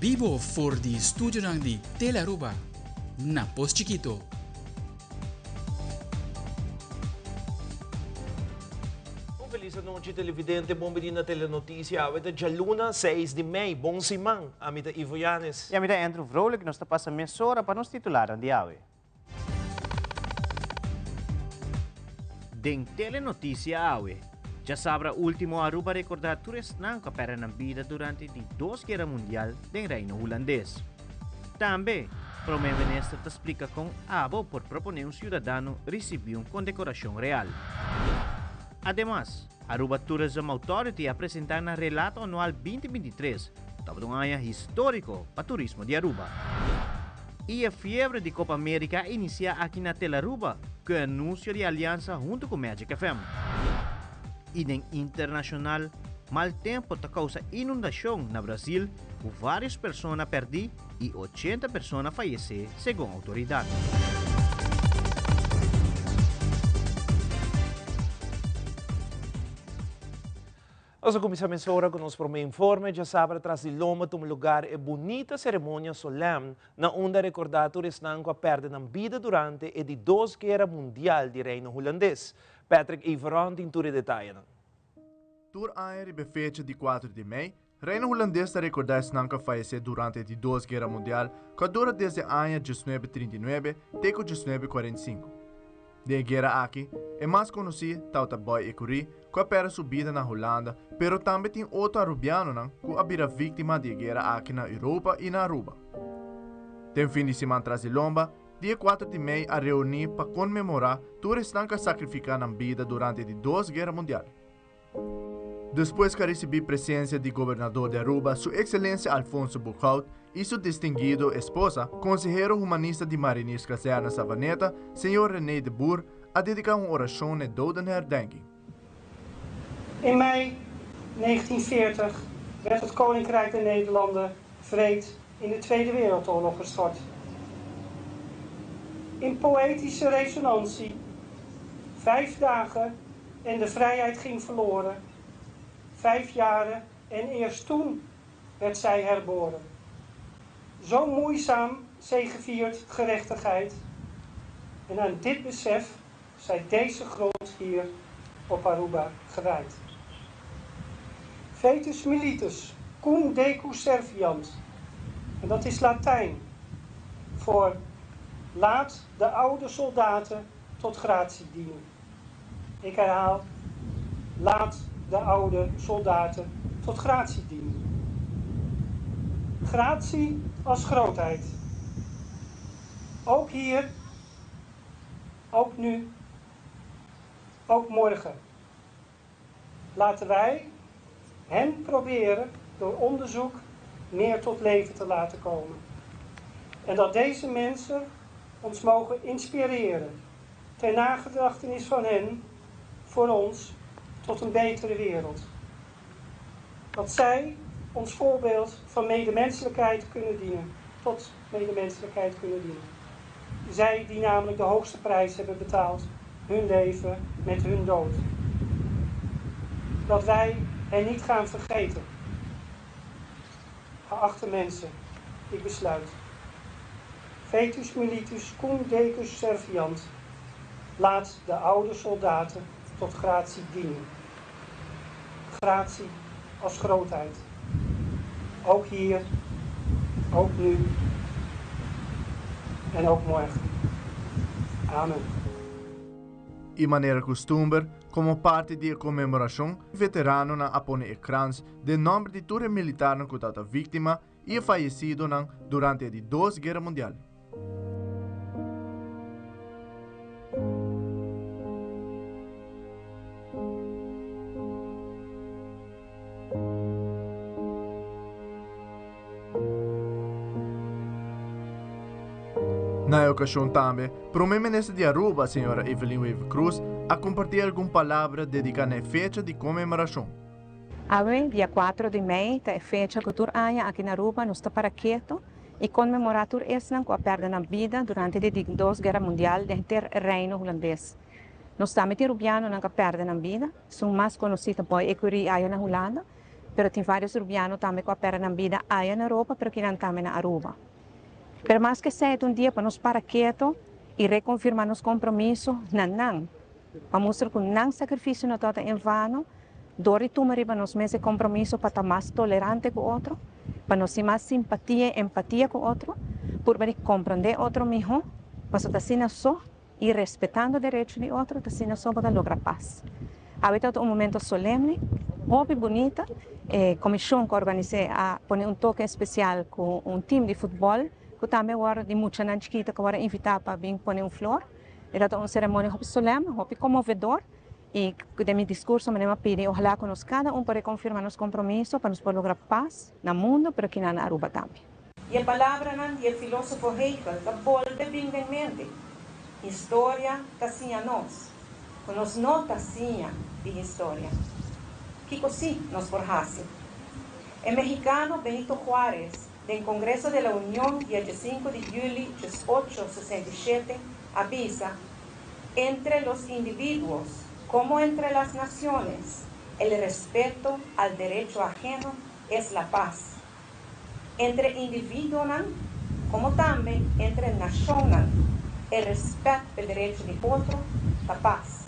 bibo for di studionan di Telearuba na Pos Chikito. Un feliz anochi televidente, bon bini na Telenoticia. Awe ta djaluna 6 di mei. Bon siman. Ami ta Ivo Yanes. Y ami ta Andrew Vrolijk. Nos ta pasa mesora pa nos titularnan di awe. Den Telenoticia awe, djasabra ultimo Aruba a recorda tur esnan cu a perde nan bida durante di dos Guera Mundial den Reino Hulandes. Tambe, Prome Minister ta splica con abo por propone un ciudadano ricibi un condecoracion real. Ademas, Aruba Tourism Authority a presenta nan relato anual 2023, cu tabata un aña historico pa turismo di Aruba. Y e fiebre di Copa America a inicia aki na Telaruba cu e anuncio di aliansa hunto cu Magic FM. Y den internacional, mal tempo ta causa inundacion na Brazil cu varios persona perdi y 80 persona fayece segun autoridad. Nos a kuminsá mesora ku nos promé informe. Djasabra tras di lomba tuma lugar e bunita seremonia solèm na unda a rekordá tur esnan ku a pèrdè nan bida durante e di dos Guera Mundial di Reino Hulandes. Patrick Everon tin tur e detayenan. Tur aña riba e fecha di kuater di mei, Reino Hulandes ta rekordá esnan ku a fayesé durante e di dos Guera Mundial ku a dura desde aña 1939 te ku 1945. Den e guera aki, e mas konosí tabata Boy Ecury ku a pèrdè su bida na Hulanda, pero tambe tin otro arubianonan ku a bira víktima di e guera aki na Europa i na Aruba. Den fin di siman tras di lomba, dia kuater di mei a reuní pa konmemorá tur esnan ku a sakrifiká nan bida durante di dos guera mundial. Despues ku a risibí presensia di Gobernador di Aruba, Su Ekselencia Alfonso Boekhoudt i su distinguido esposa, konsehero humanista di Marinierskazerne Savaneta, señor René de Boer, a dediká un orashon n'e dodenherdenking. In mei 1940 werd het Koninkrijk der Nederlanden wreed in de Tweede Wereldoorlog gestort. In poëtische resonantie, vijf dagen en de vrijheid ging verloren. Vijf jaren en eerst toen werd zij herboren. Zo moeizaam zegeviert gerechtigheid. En aan dit besef zij deze grond hier op Aruba gewijd. Vetus militus, cum decu serviant. En dat is Latijn voor laat de oude soldaten tot gratie dienen. Ik herhaal, laat de oude soldaten tot gratie dienen. Gratie als grootheid. Ook hier, ook nu, ook morgen. Laten wij hen proberen door onderzoek meer tot leven te laten komen. En dat deze mensen ons mogen inspireren ter nagedachtenis van hen voor ons tot een betere wereld. Dat zij ons voorbeeld van medemenselijkheid kunnen dienen, tot medemenselijkheid kunnen dienen. Zij die namelijk de hoogste prijs hebben betaald, hun leven met hun dood. Dat wij hen niet gaan vergeten. Geachte mensen, ik besluit. Vetus militus cum decus serviant. Laat de oude soldaten tot gratie dienen. Gratie als grootheid. Ook hier, ook nu en ook morgen. Amen. I manera kustumber, komo parti di e konmemorashon, veteranonan a pone e krans den nòmber di tur e militarnan ku tabata víktima i e fayesidonan durante e di dos Guera Mundial. Na e okashon tambe, Prome Minister di Aruba, Señora Evelyn Wever-Croes, a kompartí algun palabra dediká na e fecha di konmemorashon. Awe, dia 4 di mei, ta e fecha ku tur aña aki na Aruba nos ta para ketu i konmemorá tur esnan ku a pèrdè nan bida durante di di Dos Guera Mundial den henter Reino Hulandes. Nos tambe tin rubianonan ku a pèrdè nan bida, esun mas konosí ta Boy Ecury aya na Hulanda. pero tin varios Rubiano tambe cu a perde nan bida aya na Europa pero kinan tambe na Aruba. Pero mas cu esey ta un dia pa nos para keto y reconfirma nos compromiso na nan, pa mustra cu nan sacrificio no tabata en vano, dor di tuma riba nos mes e compromiso pa ta mas tolerante cu otro, pa nos tin mas simpatia y empatia cu otro, purba di comprende otro miho, pasobra ta asina so y respetando derecho di otro ta asina so bo ta logra pas. Awe tabata un momento solemne, hopi bunita, e comision cu a organise a pone un toke especial cu un team di futbol cu tambe awor di muchanan chikito cu awor a invita pa bin pone un flor. E tabata un ceremonia hopi solemne, hopi conmovedor y den mi discurso manera mi a pidi ojalá cu nos cada un por reconfirma nos compromiso pa nos por logra pas na mundo pero kinan na Aruba tambe. I e palabranan di e filósofo Hegel ta bolbe bin den mente, Historia ta siña nos ku nos no ta siña di historia. Kiko sí nos por hasi? E mexicano Benito Juárez den Congreso de la Unión dia diesinku di juli 1867 a bisa, Entre los individuos como entre las naciones, el respeto al derecho ajeno es la paz. Entre individuonan komo tambe entre nashonnan e rèspèt p'e derecho di otro ta pas.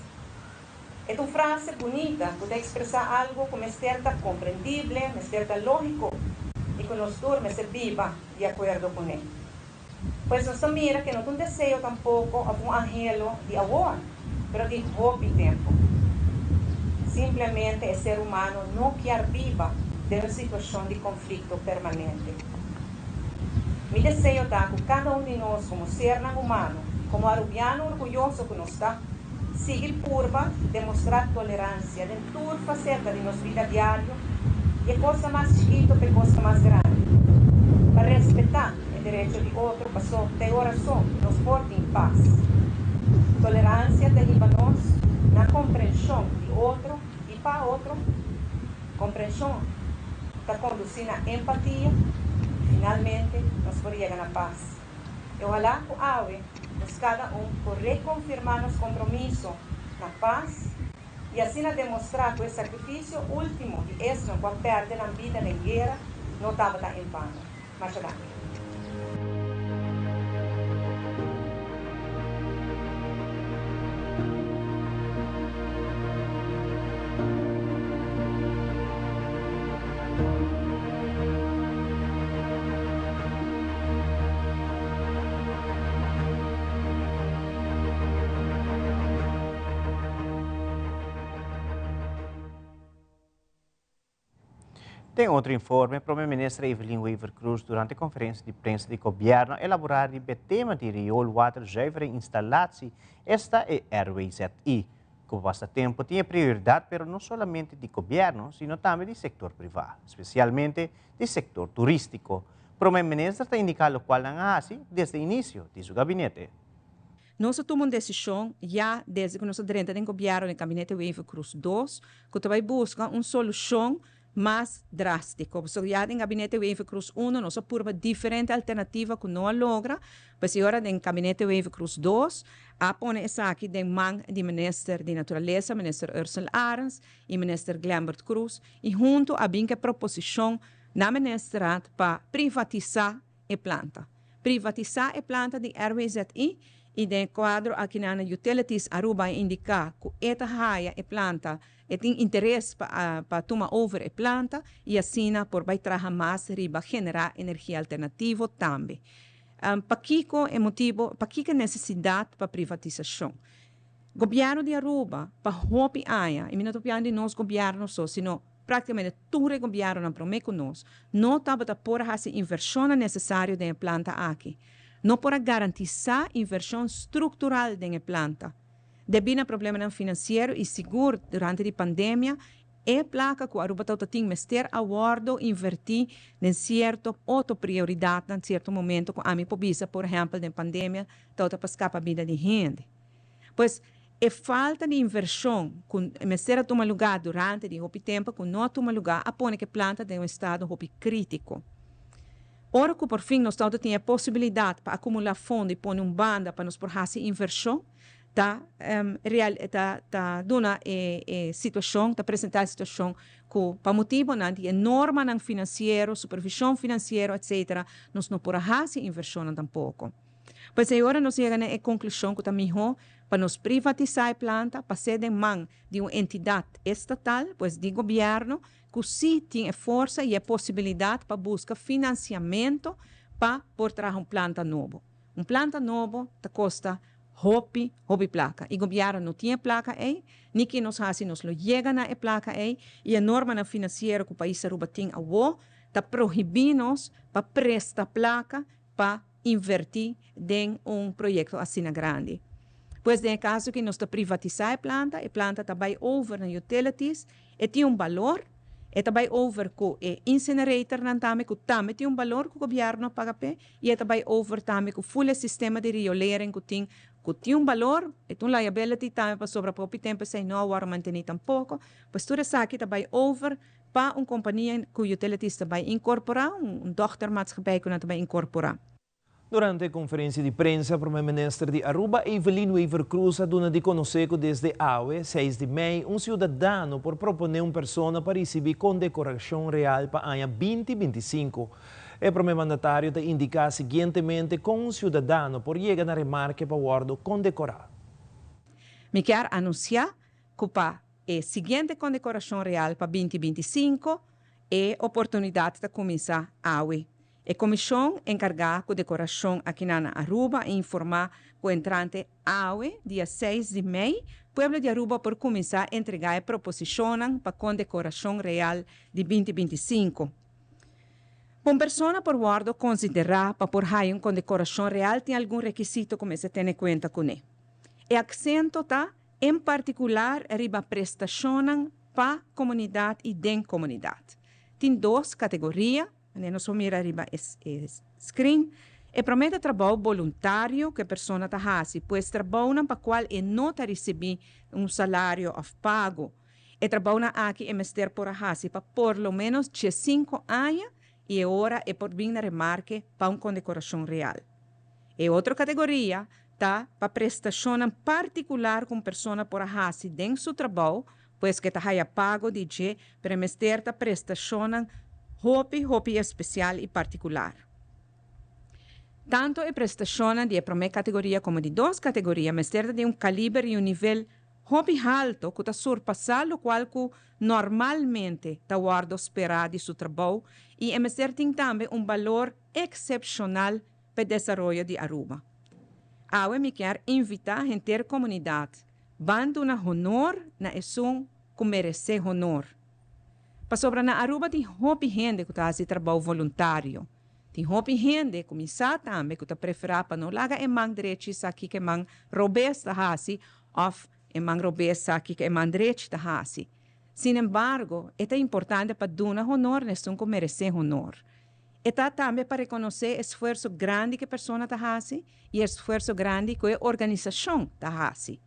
E ta un frase bunita ku ta ekspresá algu ku mester ta komprendible, mester ta lógiko i ku nos tur mester biba di akuerdo kuné. Pues nos ta mira ku no ta un deseo tampoko òf un anhelo di awor, pero di hopi tempu. Simplemente e ser humano no kier biba den un situashon di konflikto permanente. Mi deseo ta ku kada un di nos komo sernan humano, komo arubiano orguyoso ku nos ta, sigui purba demostrá toleransia den tur faseta di nos bida diario, di e kosnan mas chikito pa e kosnan mas grandi, pa respetá e derecho di otro paso ta e ora so nos por tin pas. Toleransia ta hiba nos na komprenshon di otro i pa otro. Komprenshon ta kondusí na empatia i finalmente nos por yega na pas. I ohalá ku awe nos kada un por rekonfirmá nos kompromiso na pas i asina demostrá ku e sakrifisio último di esnan ku a pèrdè nan bida den guera no tabata en vano. Masha danki. Den otro informe, Prome Minister Evelyn Wever-Croes durante conferencia di prensa di Gobierno a elabora riba e tema di rioolwaterzuivering installatie, esta e RWZI. Cu pa basta tempo tin e prioridad pero no solamente di Gobierno, sino tambe di sector priva, especialmente di sector turistico. Prome Minister ta indica locual nan a haci desde inicio di su gabinete. Nos a tuma un desishon ya desde ku nos a drenta den gobièrnu den Gabinete Wever-Croes dos ku ta bai buska un solushon mas drástiko. Pasobra ya den Gabinete Wever-Croes uno nos a purba diferente alternativa ku no a logra. Pues i ora den Gabinete Wever-Croes dos a pone esaki den man di Minister di Naturalesa, Minister Ursell Arends i Minister Glenbert Croes i huntu a bin ku e proposishon na Ministerraad pa privatisá e planta. Privatisá e planta di RWZI i den e kuadro aki nan na Utilities Aruba a indiká ku e ta haya e planta, e tin interes pa pa tuma over e planta i asina por bai traha mas riba generá energia alternativo tambe. Pakiko e motibo, pakiko e nesesidat pa privatisashon? Gobièrnu di Aruba pa hopi aña, i mi no ta papiando di nos gobièrnu so, sino Práktikamente tur e gobièrnunan promé ku nos no tabata por a hasi invershonnan nesesario den e planta aki. No por a garantisá invershon struktural den e planta. Debí na problemanan finansiero i sigur durante di pandemia, e plaka ku Aruba tabata tin mester a wòrdu invertí den sierto otro prioridatnan sierto momento ku ami por bisa por ehèmpel den pandemia tabata pa skapa bida di hende. Pues, E falta di invershon ku mester a tuma lugá durante di hopi tempu ku no a tuma lugá a pone ku e planta den un estado hopi krítiko. Ora ku por fin nos tabata tin e posibilidat pa akumulá fondo i pone un banda pa nos por hasi invershon, Ta real ta ta duna e e situacion, ta presenta e situacion cu pa motibonan di e normanan financiero, supervision financiero etc. Nos no por a haci inversionnan tampoco. Pues e ora nos yega na e conclusion cu ta miho pa nos privatisa e planta, pas'e den man di un entidad estatal, pues di gobierno, cu si tin e forsa y e posibilidad pa busca financiamento pa por traha un planta nobo. Un planta nobo ta costa hopi, hopi placa y gobierno no tin e placa ey, ni ki nos haci nos lo yega na e placa ey y e normanan financiero cu pais Aruba tin awo ta prohibi nos pa presta placa pa inverti den un proyecto asina grandi. Pues den e caso aki nos ta privatisa e planta, e planta ta bay over na utilities, e tin un balor, e ta bay over cu e incineratornan tambe cu tambe tin un balor cu gobierno a paga p'e y e ta bay over tambe cu full e sistema di riolering cu tin cu tin un balor, e ta un liability tambe pasobra pa hopi tempo esey no a worde manteni tampoco, pues tur esaki ta bay over pa un compania cu utilities ta bay incorpora, un dochtermaatschappij cu nan ta bay incorpora. Durante e conferencia di prensa, Prome Minister di Aruba, Evelyn Wever-Croes a duna di conoce cu desde awe, seis di mei, un ciudadano por propone un persona pa ricibi condecoracion real pa aña binti 25. E Prome Mandatario ta indica siguientemente con un ciudadano por yega na remarke pa wordo condecora. Mi kier anuncia cu pa e siguiente condecoracion real pa binti 25, e oportunidad ta cuminsa awe. E comision encarga cu decoracion akinan na Aruba a informa cu entrante awe, dia seis di mei, pueblo di Aruba por cuminsa entrega e proposicionnan pa condecoracion real di binti 25. Pa un persona por wordo considera pa por haya un condecoracion real tin algun rekisito cu mester tene cuenta cune. E accento ta en particular riba prestacionnan pa comunidad y den comunidad. Tin dos categoria, manera nos por mira riba e screen. E prome ta trabou boluntario cu e persona ta haci, pues trabounan pa cual e no ta ricibi un salario of pago. E trabounan aki e mester por a haci pa por lo menos 15 aña y e ora e por bin na remarke pa un condecoracion real. E otro categoria ta pa prestacionnan particular cu un persona por a haci den su trabou, pues cu e ta haya pago di dje, pero e mester ta prestacionnan hopi, hopi especial y particular. Tanto e prestacionnan di e prome categoria como di dos categoria mester ta di un caliber y un nivel hopi halto cu ta surpasa locual cu normalmente ta wordo spera di su trabou y e mester tin tambe un balor excepcional p'e desaroyo di Aruba. Awe mi kier invita henter comunidad ban duna honor na esun cu merece honor. Pasobra na Aruba tin hopi hende cu ta haci trabou voluntario. Tin hopi hende cu mi sa tambe cu ta prefera pa no laga e man drechi sa kico e man robes ta haci of e man robes sa kico e man drechi ta haci. Sin embargo, e ta importante pa duna honor na esun cu merece honor. E ta tambe pa reconoce esfuerso grandi cu e persona ta haci y esfuerso grandi cu e organisacion ta haci.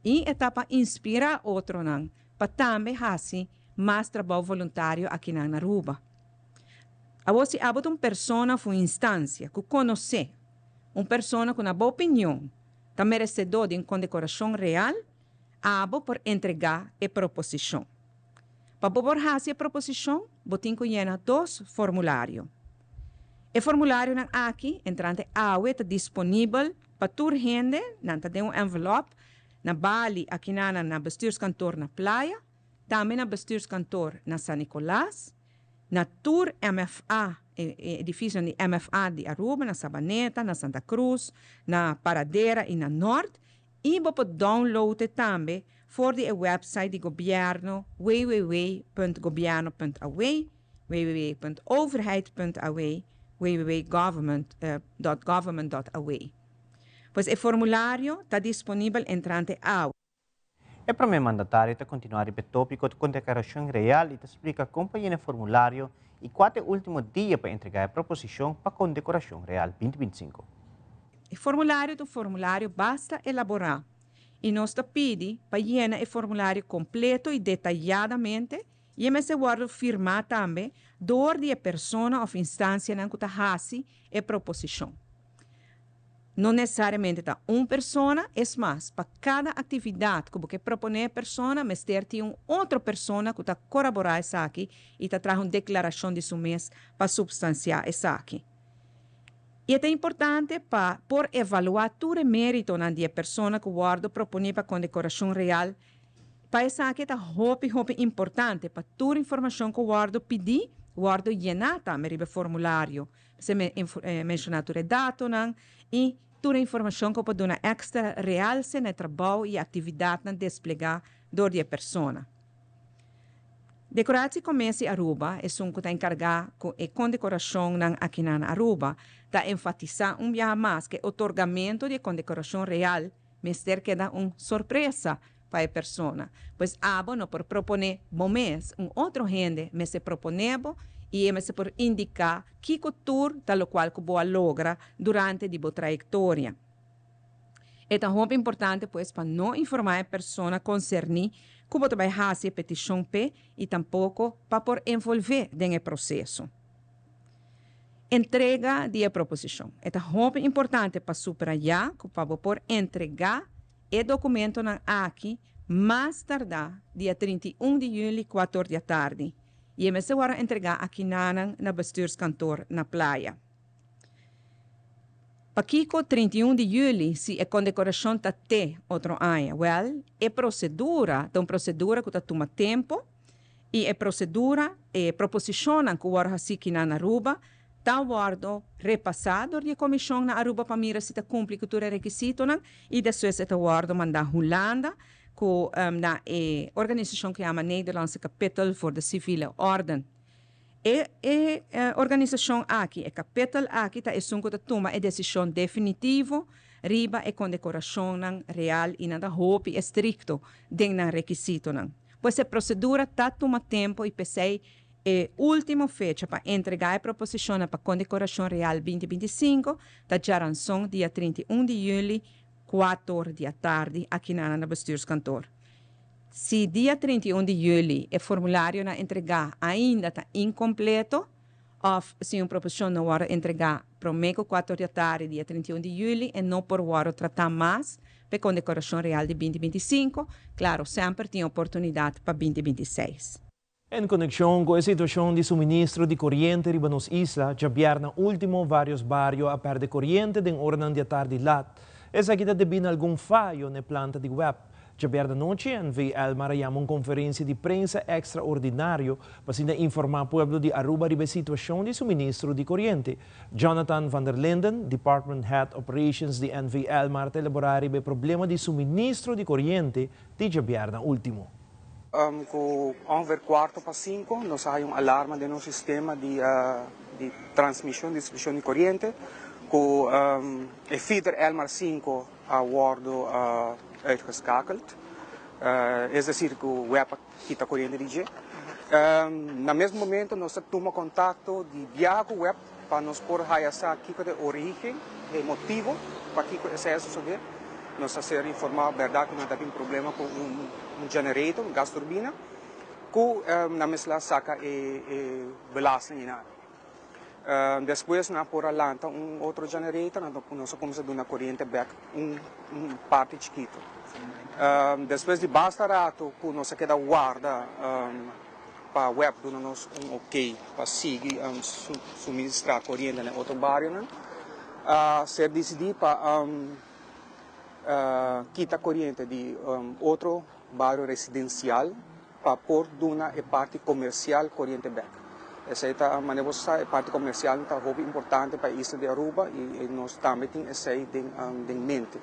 Y e ta pa inspira otronan pa tambe haci mas trabou voluntario akinan na Aruba. Awor si abo ta un persona of un instancia cu conoce un persona cu na bo opinion ta merecedor di un condecoracion real, abo por entrega e proposicion. Pa bo por haci e proposicion, bo tin cu yena dos formulario. E formularionan aki, entrante awe, ta disponibel pa tur hende, nan ta den un envelop, na Bali, akinan na bestuurskantoor na Playa, tambe na bestuurskantoor na San Nicolas, na tur MFA, e edificio di MFA di Aruba, na Sabaneta, na Santa Cruz, na Paradera y na Noord, y bo por download tambe for di e website di gobierno www.gobierno.aw, www.overheid.aw, www.government.aw. Pues e formulario ta disponibel entrante awe. E prome mandatario ta continua riba e topico di condecoracion real y ta splica con pa yena formulario y cua ta e ultimo dia pa entrega e proposicion pa condecoracion real 2025. E formulario ta un formulario basta elabora y nos ta pidi pa yena e formulario completo y detayadamente y e mester wordo firma tambe door di e persona of instancianan cu ta haci e proposicion. No nesesariamente ta un persona, es mas, pa kada aktividat ku bo ke proponé e persona, mester tin un otro persona ku ta koraborá esaki i ta traha un deklarashon di su mes pa supstansiá esaki. I e ta importante pa por evaluá tur e méritonan di e persona ku wòrdu proponé pa kondekorashon real. Pa esaki e ta hopi hopi importante pa tur informashon ku wòrdu pidí wòrdu yená tambe riba e formulario. P'esei mi menshoná tur e datonan i tur e informashon ku por duna èkstra realse na e trabou i aktividatnan desplegá dor di e persona. Decoratie Commissie Aruba, esun ku ta enkargá ku e kondekorashonnan akinan na Aruba, ta enfatisá un biaha mas ku e otorgamentu di e kondekorashon real mester keda un sorpresa pa e persona. Pues abo no por proponé bo mes, un otro hende mester proponé bo i e mester por indiká kiko tur ta lokual ku bo a logra durante di bo trayektoria. E ta hopi importante pues pa no informá e persona konserní ku bo ta bai hasi e petishon p'e i tampoko pa por envolvé den e proseso. Entrega di e proposishon. E ta hopi importante pa subrayá ku pa bo por entregá e dokumentonan aki mas tardá dia 31 di yüli kuator di atardi i e mester wòrdu entregá akinanan na Bestuurskantoor na Playa. Pakiko 31 di yüli si e kondekorashon ta te otro aña? Wèl, e prosedura ta un prosedura ku ta tuma tempu i e prosedura, e proposishonnan ku wòrdu hasí kinan na Aruba ta wòrdu repasá dor di e komishon na Aruba pa mira si ta kumpli ku tur e rekisitonan i despues e ta wòrdu mandá Hulanda ku na e organisashon ku yama Nederlandse Kapittel voor de Civiele Orden. E e organisashon aki, e kapittel aki ta esun ku ta tuma e desishon definitivo riba e kondekorashonnan real i nan ta hopi estrikto den nan rekisitonan. Pues e prosedura ta tuma tempu i p'esei e último fecha pa entregá e proposishonnan pa Kondekorashon Real 2025 ta djaranson dia 31 di yüli kuator di atardi akinan na Bestuurskantoor. Si dia 31 di yüli e formularionan entregá ainda ta inkompleto òf si un proposishon no wòrdu entregá promé ku kuator di atardi dia 31 di yüli e no por wòrdu tratá mas pa e Kondekorashon Real di 2025, klaro semper tin oportunidat pa 2026. En konekshon ku e situashon di suministro di koriente riba nos isla, djabièrna último vários bario a pèrdè koriente den oranan di atardi lat. Esaki ta debí na algun fayo na e planta di web. Djabièrna nochi NV Elmar a yama un konferensia di prensa ekstraordinario pa asina informá pueblo di Aruba riba e situashon di suministro di koriente. Jonathan van der Linden, Department Head Operations di NV Elmar ta elaborá riba e problema di suministro di koriente di djabièrna último. Ku ongeveer kuarto pa sinku nos a haña un alarma den nos sistema di di transmishon, distribushon di koriente ku e feeder Elmar sinku a wòrdu uitgeskakeld. Es desir ku web a kita koriente di dje. Na mes momento nos a tuma kontakto di biaha ku web pa nos por haya sa kiko ta e origen, e motibo pakiko esei a sosodé. Nos a ser informá bèrdat ku nan ta tin problema ku un generator, un gas turbina, ku nan mester a saka e belasting einan. Despues nan por a lanta un otro generator, anto nos a kuminsá duna koriente bèk un parti chikitu. Despues di basta ratu ku nos a keda warda pa web duna nos un ok pa sigui suministrá koriente na e otro barionan, a ser disidí pa kita koriente di otro bario residensial pa por duna e parti komersial koriente bèk. Esei ta, manera bo sa, e parti komersial ta hopi importante pa e isla di Aruba i nos tambe tin esei den mente.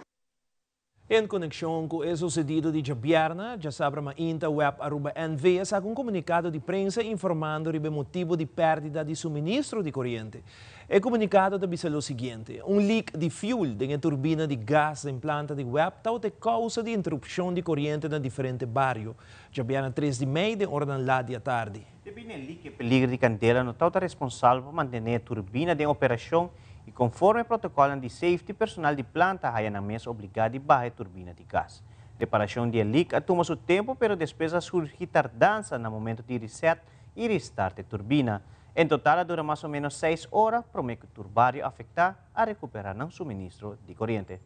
En konekshon ku e susedido di djabièrnè, djasabra mainta web Aruba NV a saka un komunikado di prensa informando riba e motibu di pèrdida di suministro di koriente. E komunikado ta bisa lo siguiente, Un leak di fuel den e turbina di gas den planta di web tabata e kousa di interupshon di koriente na diferente bario, djabièrnè tres di mei den oranan lat di atardi. Debí na e leak e peligro di kandela no tabata responsabel pa mantené e turbina den operashon i konforme e protokòlnan di safety personal di planta haya nan mes obligá di baha e turbina di gas. Reparashon di e leak a tuma su tempu pero despues a surgi tardansa na momento di reset i restart e turbina. En total a dura mas o menos seis ora prome cu tur bario afecta a recupera nan suministro di coriente.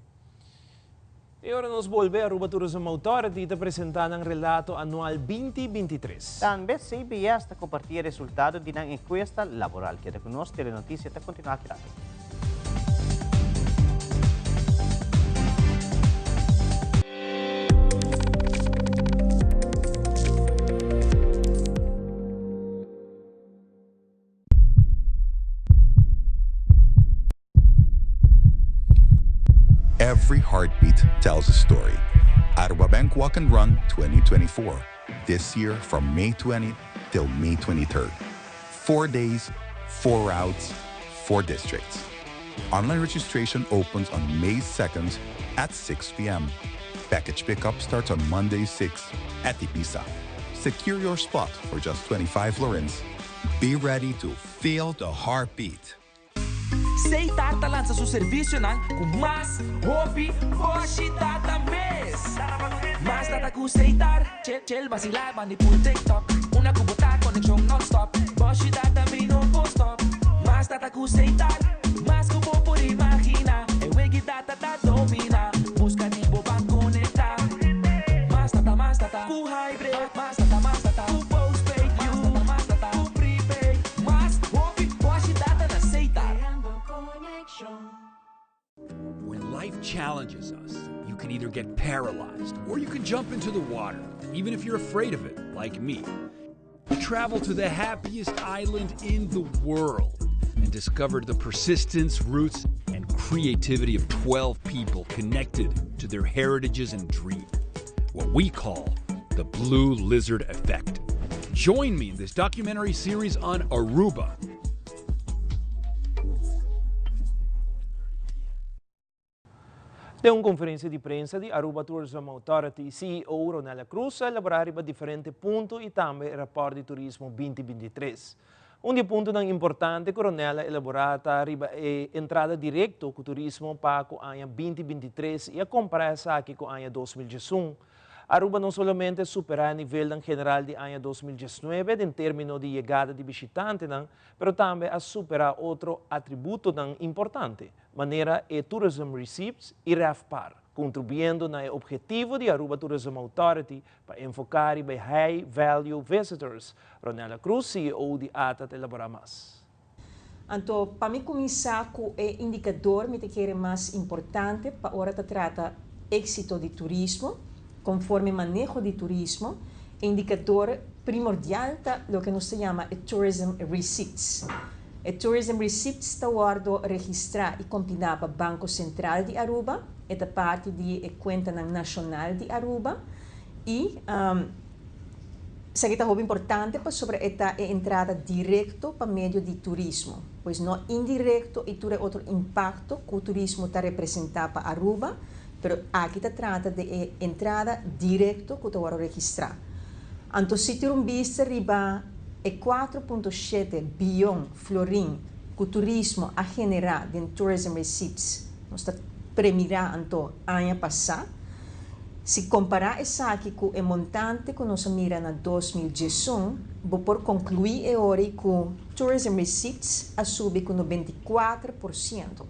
E ora nos bolbe, Aruba Tourism Authority ta presenta nan relato anual 2023. Tambe CBS ta comparti e resultado di nan encuesta laboral. Keda cu nos, Telenoticia ta continua aki rato. Every heartbeat tells a story. Aruba Bank Walk and Run 2024. This year from May 20 till May 23rd. 4 days, 4 routes, 4 districts. Online registration opens on May 2nd at 6 p.m. Package pickup starts on Monday 6 at Ibiza. Secure your spot for just 25 florins. Be ready to feel the heartbeat. Setar ta lansa su servicionan cu mas hopi boshi data mes. Mas data cu Setar, chill chill vacila bandi pul TikTok. Una cu bo ta conexion non-stop, boshi data mi no por stop. Mas data cu Setar, mas cu bo por imagina. E wegi data ta domina, busca di bo ban conecta. Mas data, mas data cu hybrid, mas data, mas data cu postpaid, mas data, mas data cu prepaid. Mas hopi boshi data na Setar. When life challenges us, you can either get paralyzed or you can jump into the water, even if you're afraid of it, like me. Travel to the happiest island in the world and discover the persistence, roots, and creativity of 12 people connected to their heritages and dreams. What we call the Blue Lizard Effect. Join me in this documentary series on Aruba. Den un conferencia di prensa di Aruba Tourism Authority, CEO Ronella Cruz a elabora riba diferente punto y tambe e rapport di turismo 2023. Un di e puntonan importante cu Ronella a elabora ta riba e entrada directo cu turismo pa cu aña 2023 y a compara esaki cu aña 2011. Aruba no solamente a supera e nivelnan general di aña 2019 den termino di yegada di bishitantenan, pero tambe a supera otro atributonan importante, manera e Tourism Receipts y RevPAR, contribuyendo na e obhetivo di Aruba Tourism Authority pa enfoca riba e High Value Visitors. Ronella Cruz, CEO di ATA ta elabora mas. Anto, pa mi kuminsá ku e indikador mi ta kere mas importante pa ora ta trata éksito di turismo, konforme maneho di turismo, e indikador primordial ta loke nos ta yama e tourism receipts. E tourism receipts ta wòrdu registrá i kompilá pa Banko Sentral di Aruba, e ta parti di e kuentanan nashonal di Aruba i Esaki ta hopi importante pasobra e ta e entrada directo pa medio di turismo, pues no indirecto y tur e otro impacto cu turismo ta representa pa Aruba, pero aki ta trata di e entrada directo cu ta worde registra. Anto si tin un bista riba e 4.7 biyon florin cu turismo a genera den tourism receipts, nos ta premira anto aña pasa, Si kompará esaki ku e montante ku nos a mira na 2011, bo por konkluí e ora ku tourism receipts a subi ku 94%.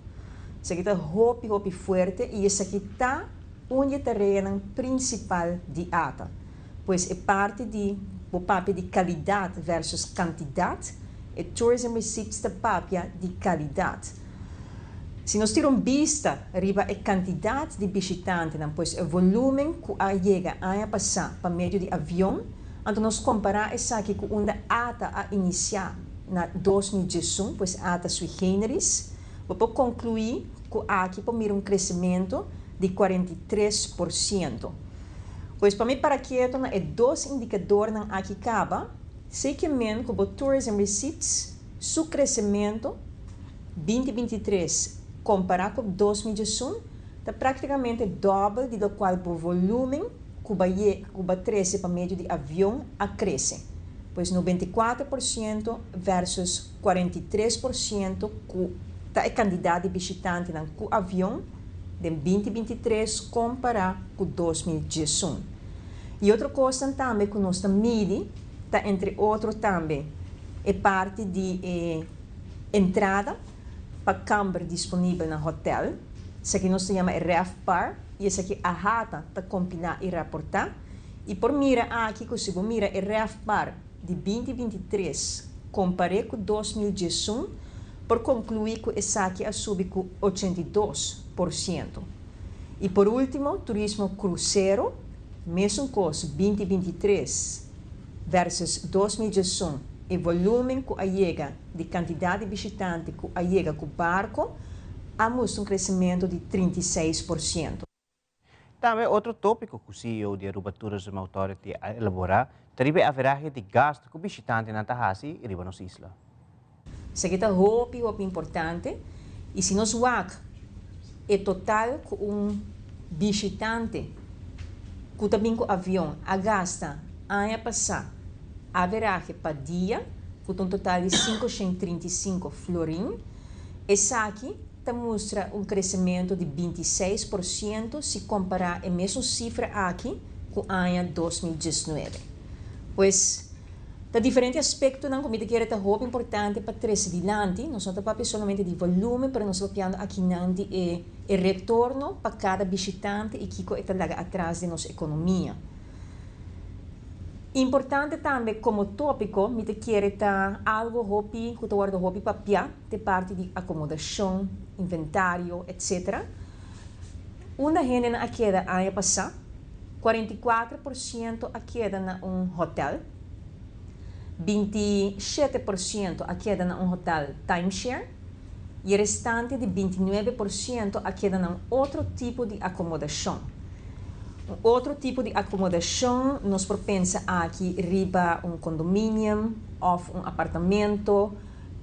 Esaki ta hopi hopi fuerte i esaki ta un di e tareanan prinsipal di ATA. Pues e parti di bo papia di kalidat versus kantidat, e tourism receipts ta papia di kalidat. Si nos tira un bista riba e kantidat di bishitantenan, pues e volúmen ku a yega aña pasá pa medio di avion, anto nos kompará esaki ku unda ATA a inisiá na 2011, pues ATA sui generis, bo por konkluí ku aki por mira un kresementu di 43%. Pues pa mi para ketu na e dos indikadornan aki kaba, esei ke men ku bo tourism receipts su kresementu 2023 kompará ku 2011 ta práktikamente dòbel di lokual bo volúmen ku ba ye ku ba trese pa medio di avion a krese, pues 94% versus 43% ku ta e kandidat di bishitantenan ku avion den 2023 kompará ku 2011. I otro kosnan tambe ku nos ta midi ta entre otro tambe. e parti di e entrada pa kamber disponibel na hotel. Esaki nos ta yama e RevPAR y esaki AHATA ta compila y raporta. Y por mira aki cu si bo mira e RevPAR di 2023 compara cu 2011, por conclui cu esaki a subi cu 82%. Y por ultimo, turismo crucero, mesun cos, 2023 versus 2011, e volumen cu a yega di cantidad di bishitante cu a yega cu barco, a mustra un crecemento di 36%. Tambe otro topico cu CEO di Aruba Tourism Authority a elabora, ta riba e averahe di gasto cu bishitantenan ta haci riba nos isla. Esaki ta hopi hopi importante y si nos wak e total cu un bishitante cu ta bin cu avion a gasta aña pasa averahe pa dia, cu ta un total di 535 florin, esaki ta mustra un crecemento di 26% si compara e mesun cifra aki cu aña 2019. Pues, ta diferente aspectonan cu mi ta kere ta hopi importante pa trece dilanti. Nos no ta papia solamente di volumen, pero nos ta papiando akinan di e retorno pa cada bishitante y kico e ta laga atras di nos economia. Importante tambe como topico, mi ta kere ta algo hopi, cu ta wordo hopi papia, di parti di acomodacion, inventario, etc. Unda hendenan a keda aña pasa, 44% a keda na un hotel, 27% a keda na un hotel timeshare y e restante di 29% a keda na un otro tipo di acomodacion. Un otro tipo di acomodacion, nos por pensa aki riba un condominium of un apartamento,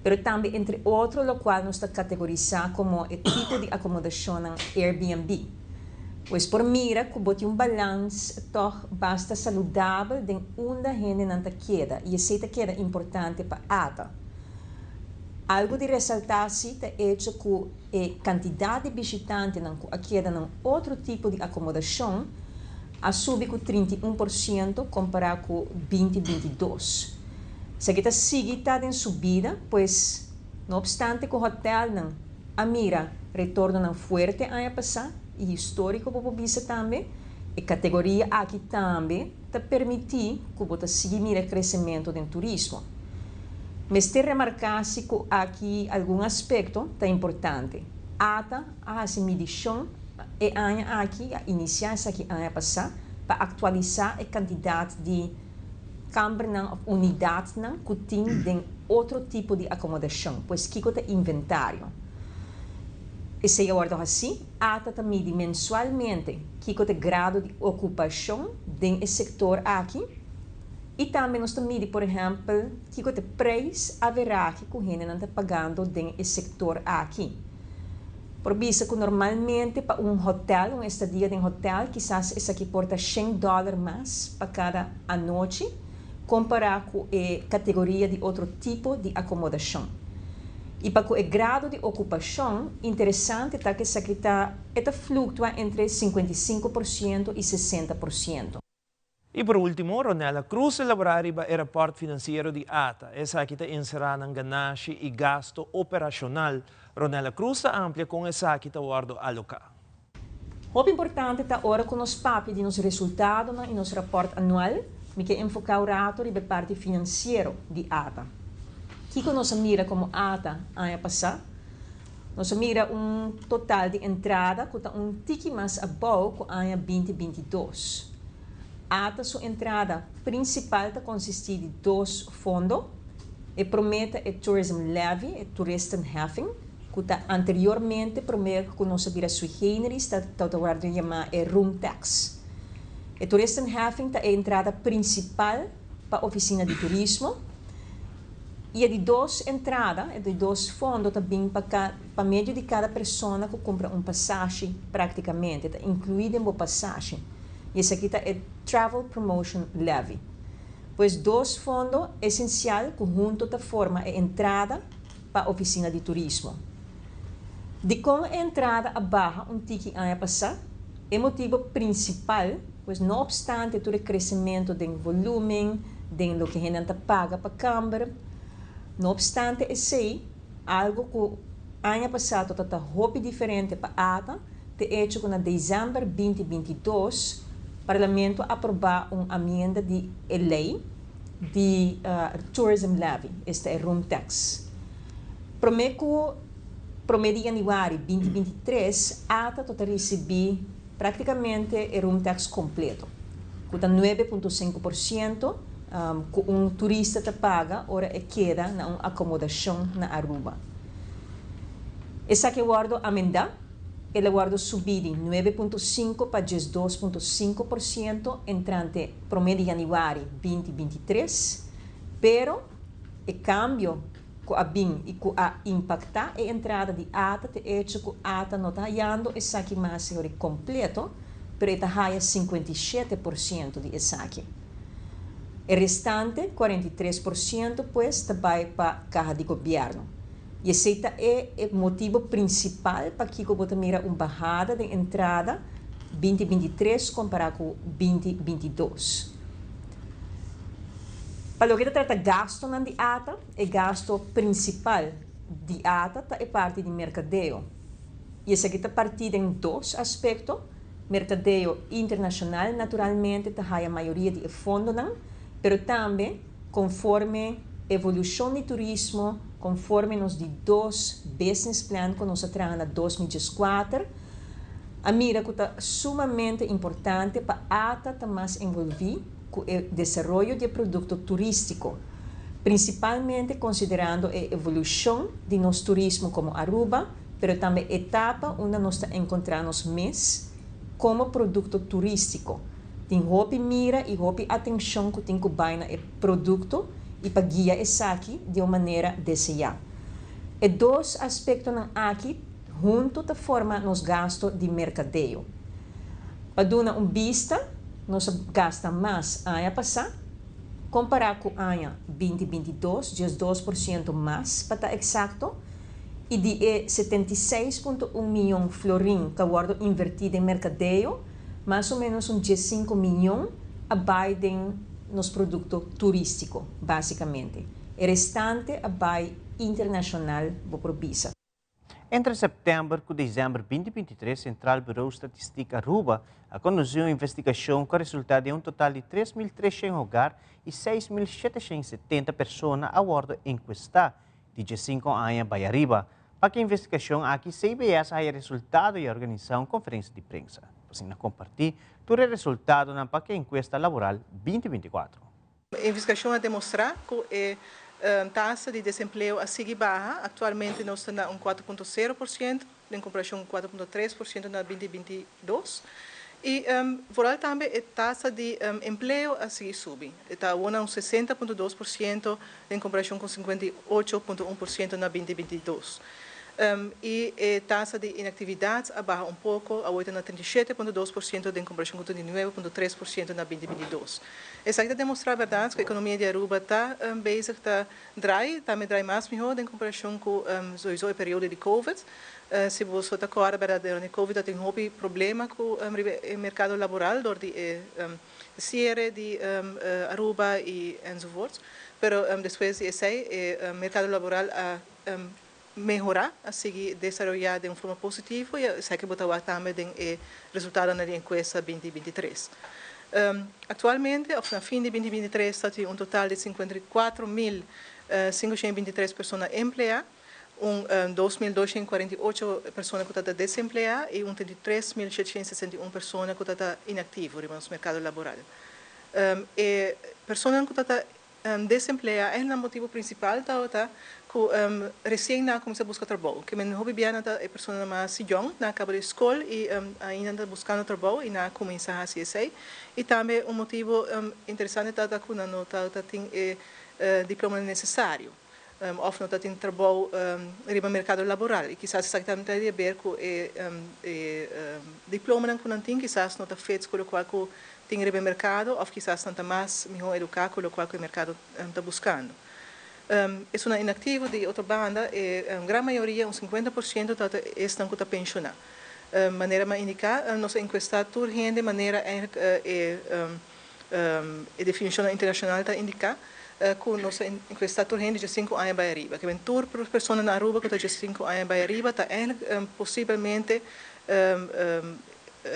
pero tambe entre otro locual nos ta categorisa como e tipo di acomodacion Airbnb. Pues por mira cu bo tin un balans toch basta saludabel den unda hendenan ta keda y esey ta keda importante pa ATA. Algo di resalta si ta hecho cu e cantidad di bishitantenan cu a keda na otro tipo di acomodacion a subi cu 31% compara cu 2022. Esaki ta sigui ta den subida, pues no obstante cu hotelnan a mira retornonan fuerte aña pasa y historico bo por bisa tambe, e categoria aki tambe ta permiti cu bo ta sigui mira crecemento den turismo. Mester remarca si cu aki algun aspecto ta importante. ATA a haci medicion e aña aki, a inicia esaki aña pasa, pa actualisa e cantidad di kambernan of unidadnan cu tin den otro tipo di acomodacion, pues kico ta inventario. Esey a wordo haci. ATA ta midi mensualmente kico ta grado di ocupacion den e sector aki y tambe nos ta midi, por ehempel, kico ta prijs averahe cu hendenan ta pagando den e sector aki. Por bisa cu normalmente pa un hotel, un estadia den hotel, kisas esaki por ta $100 mas pa cada anochi, compara cu e categoria di otro tipo di acomodacion. Y pa e grado di ocupacion, interesante ta cu esaki ta fluctua entre 55% y 60%. Y por ultimo, Ronella Cruz a elabora riba e rapport financiero di ATA. Esaki ta encera ganashi y gasto operacional. Ronella Cruz ta amplia con esaki ta wordo aloca. Hopi importante ta ora cu nos papia di nos resultado y nos rapport anual, mi kier enfoca un rato riba e parti financiero di ATA. Kico nos a mira como ATA aña pasa? Nos a mira un total di entrada cu ta un tiki mas abou cu aña 2022. ATA su entrada principal ta consisti di dos fondo. E prome ta e Tourism Levy, e Toeristenheffing, cu ta anteriormente, prome cu nos a bira sui generis, ta wordo yama e room tax. E Toeristenheffing ta e entrada principal pa oficina di turismo. Y e di dos entrada, e di dos fondo tambe pa medio di cada persona cu cumpra un pasashi practicamente, ta inclui den e pasashi. Y esaki ta e Travel Promotion Levy. Pues dos fondo esencial cu hunto ta forma e entrada pa oficina di turismo. Dicon e entrada a baha un tiki aña pasa, e motibo principal, pues no obstante tur e crecemento di volumen, di loke hende ta paga pa camber. No obstante esey, algo cu aña pasa tabata hopi diferente pa ATA, ta e hecho cu na december 2022 Parlamento a aproba un amienda di e ley di Tourism Levy, esta e room tax. Prome cu prome di januari 2023, ATA tabata ricibi practicamente e room tax completo, cu ta 9.5% cu un turista ta paga ora e keda na un acomodacion na Aruba. Esaki a wordo amenda, el a wordo subi di 9.5 pa 12.5% entrante prome di januari 2023, pero e cambio cu a bin y cu a impacta e entrada di ATA ta e hecho cu ATA no ta hayando esaki mas completo, pero e ta haya 57% di esaki. E restante, 43%, pues, ta bay pa caha di gobierno. Y esey ta e motibo principal pakico bo ta mira un bahada di entrada 2023 compara cu 2022. Pa loke ta trata gastonan di ATA, e gasto principal di ATA ta e parti di mercadeo. Y esaki ta parti den dos aspecto. Mercadeo internacional, naturalmente, ta haya mayoria di e fondonan, pero tambe conforme evolucion di turismo, conforme nos di dos business plan cu nos a traha na 2004, a mira cu ta sumamente importante pa ATA ta mas envolvi cu e desaroyo di producto turistico, principalmente considerando e evolucion di nos turismo como Aruba, pero tambe etapa unda nos ta encontra nos mes como producto turistico. Tin hopi mira y hopi atencion cu tin cu bay na e producto y pa guia esaki di un manera desea. E dos aspectonan aki hunto ta forma nos gasto di mercadeo. Pa duna un bista, nos a gasta mas aña pasa, compara cu aña 2022, 12% mas pa ta exacto, y di e 76.1 miyon florin cu a wordo inverti den mercadeo, mas o menos un 15 miyon a bay den nos producto turistico, basicamente. E restante a bay internacional, bo por bisa. Entre september y december 2023, Centraal Bureau Statistiek Aruba a conduci un investigacion cu a resulta den un total di 3.300 hogar y 6.770 persona a wordo encuesta di 5 aña bay ariba. Pa e investigacion aki, CBS a resultado y a organisa un conferencia di prensa. Asina comparti tur e resultado pa e encuesta laboral 2024. E investigacion a demostra cu e tasa di desempleo a sigui baha. Actualmente nos ta na un 4.0%, den comparacion cu 4.3% na 2022. Y vooral tambe e tasa di empleo a sigui subi. Ta un 60.2% den comparacion cu 58.1% na 2022. Y e tasa di inactividad a baha un poco, awor ta na 37.2% den comparacion cu 39.3% na 2022. Esaki ta demostra, berdad, cu e economia di Aruba ta bezig ta draai, tambe draai mas miho den comparacion cu sowieso e periodo di COVID. Si bo ta corda, berdad, durante COVID tin hopi problema cu e mercado laboral, door di cierre di Aruba y enzovoort. Pero despues di esey, e mercado laboral a mehora, a sigui desaroya di un forma positivo y esaki bo ta wak tambe den e resultado di encuesta 2023. Actualmente, of na fin di 2023, tin un total di 54.523 persona emplea, un 2.248 persona cu ta desemplea y un 33.761 persona cu ta inactivo den mercado laboral. E persona cu ta desemplea, e motibo principal ta cu recien nan a cuminsa busca trabou. Kiermen hopi biaha ta e persona mas jong, nan a caba di scol y ainda ta buscando trabou y nan a cuminsa haci esey. Y tambe un motibo interesante ta cu no ta tin e diploma necesario of no tin trabou riba mercado laboral. Y kisas esaki tambe tin di haber cu e diploma cu nan tin, kisas no ta fit cu loke cu tin riba mercado, of kisas nan ta mas miho educa cu loke cu e mercado ta buscando. Esnan inactivo, di otro banda, e gran mayoria, un 50%, ta esnan cu ta pensiona. Manera mi a indica, nos a encuesta tur hende manera eigenlijk e definicion internacional ta indica. Ku nos a enkuestá tur hende djesinku aña bai ariba. Ke men tur persona na Aruba ku ta djesinku aña bai ariba ta eigenlijk posibelmente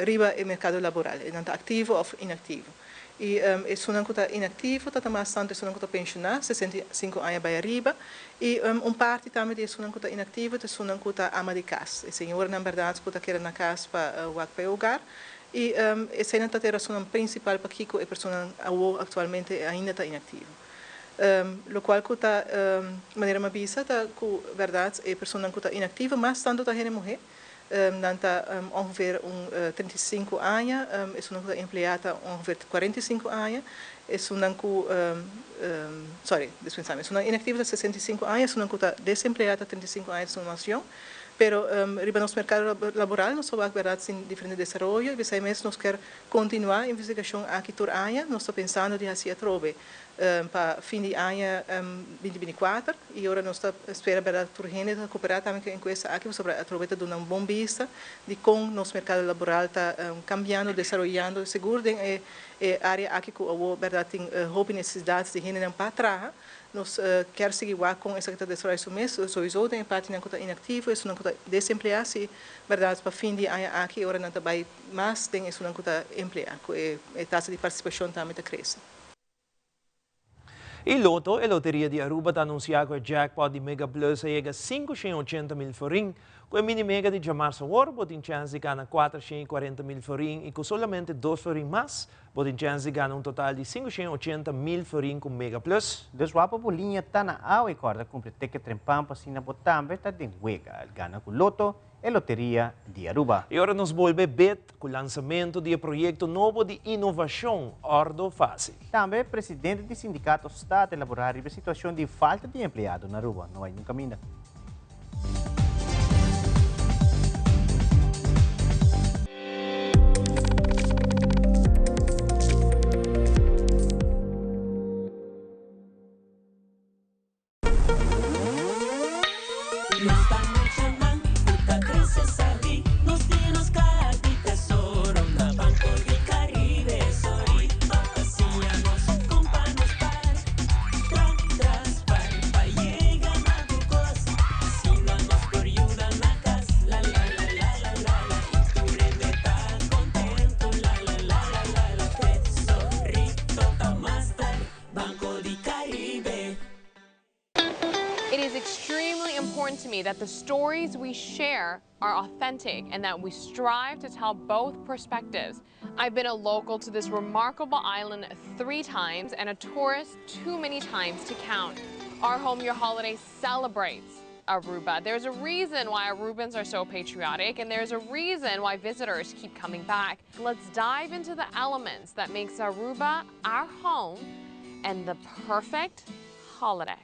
riba e merkado laboral. E nan ta aktivo òf inaktivo. I esunnan ku ta inaktivo ta ta mas tantu esunnan ku ta penshoná, 65 aña bai ariba. I un parti tambe di esunnan ku ta inaktivo ta esunnan ku ta ama di kas. E señoranan bèrdat ku ta keda na kas pa wak pa e hogar. I eseinan ta e rasonnan prinsipal pakiko e personanan awo aktualmente ainda ta inaktivo. Lokual ku ta, manera mi a bisa, ta ku bèrdat e personanan ku ta inaktivo mas tantu ta hende muhé. Nan ta ongeveer un 35 aña, esunnan ku ta empleá ta ongeveer 45 aña, esunnan ku, sorry, dispensá mi, esunnan inaktivo ta 65 aña, esunnan ku ta desempleá ta 35 aña, esunnan mas yòn. Pero riba nos merkado laboral nos ta wak bèrdat sin diferente desaroyo i p'esei mes nos kier kontinuá investigashon aki tur aña. Nos ta pensando di hasi atrobe pa fin di aña 2024 i ora nos ta spera bèrdat tur hende ta koperá tambe ku e enkuesta aki pasobra atrobe ta duna un bon bista di kon nos merkado laboral ta kambiando, desaroyando sigur den e área aki ku awor bèrdat tin hopi nesesidat di hendenan pa traha. Nos kier sigui wak kon esaki ta desaroya su mes, souiso den e partinan ku ta inaktivo, esunnan ku ta desempleá, si bèrdat pa fin di e aña aki e ora nan ta bai mas den esunnan ku ta empleá, ku e tasa di partisipashon tambe ta krese. E Lotto, e loteria di Aruba ta anunsiá ku e jackpot di Mega Plus a yega 580 mil florin. Ku e mini mega di djamarsa awor bo tin chèns di gana 440 mil florin i ku solamente dos florin mas Bo tin chèns di gana un total di 580 mil florin ku Mega Plus. Dus wapa bo liña ta na awa i kòrda kumpra ticket trempan pa asina bo tambe ta den wega. Gana ku Lotto, e loteria di Aruba. I ora nos bolbe bet ku lansamentu di e proyekto nobo di inovashon Ordo Fásil. Tambe presidente di sindikato sta ta elaborá riba e situashon di falta di empleado na Aruba. No bai niun kaminda. It is extremely important to me that the stories we share are authentic and that we strive to tell both perspectives. I've been a local to this remarkable island three times and a tourist too many times to count. Our Home Your Holiday celebrates Aruba. There's a reason why Arubans are so patriotic and there's a reason why visitors keep coming back. Let's dive into the elements that makes Aruba our home and the perfect holiday.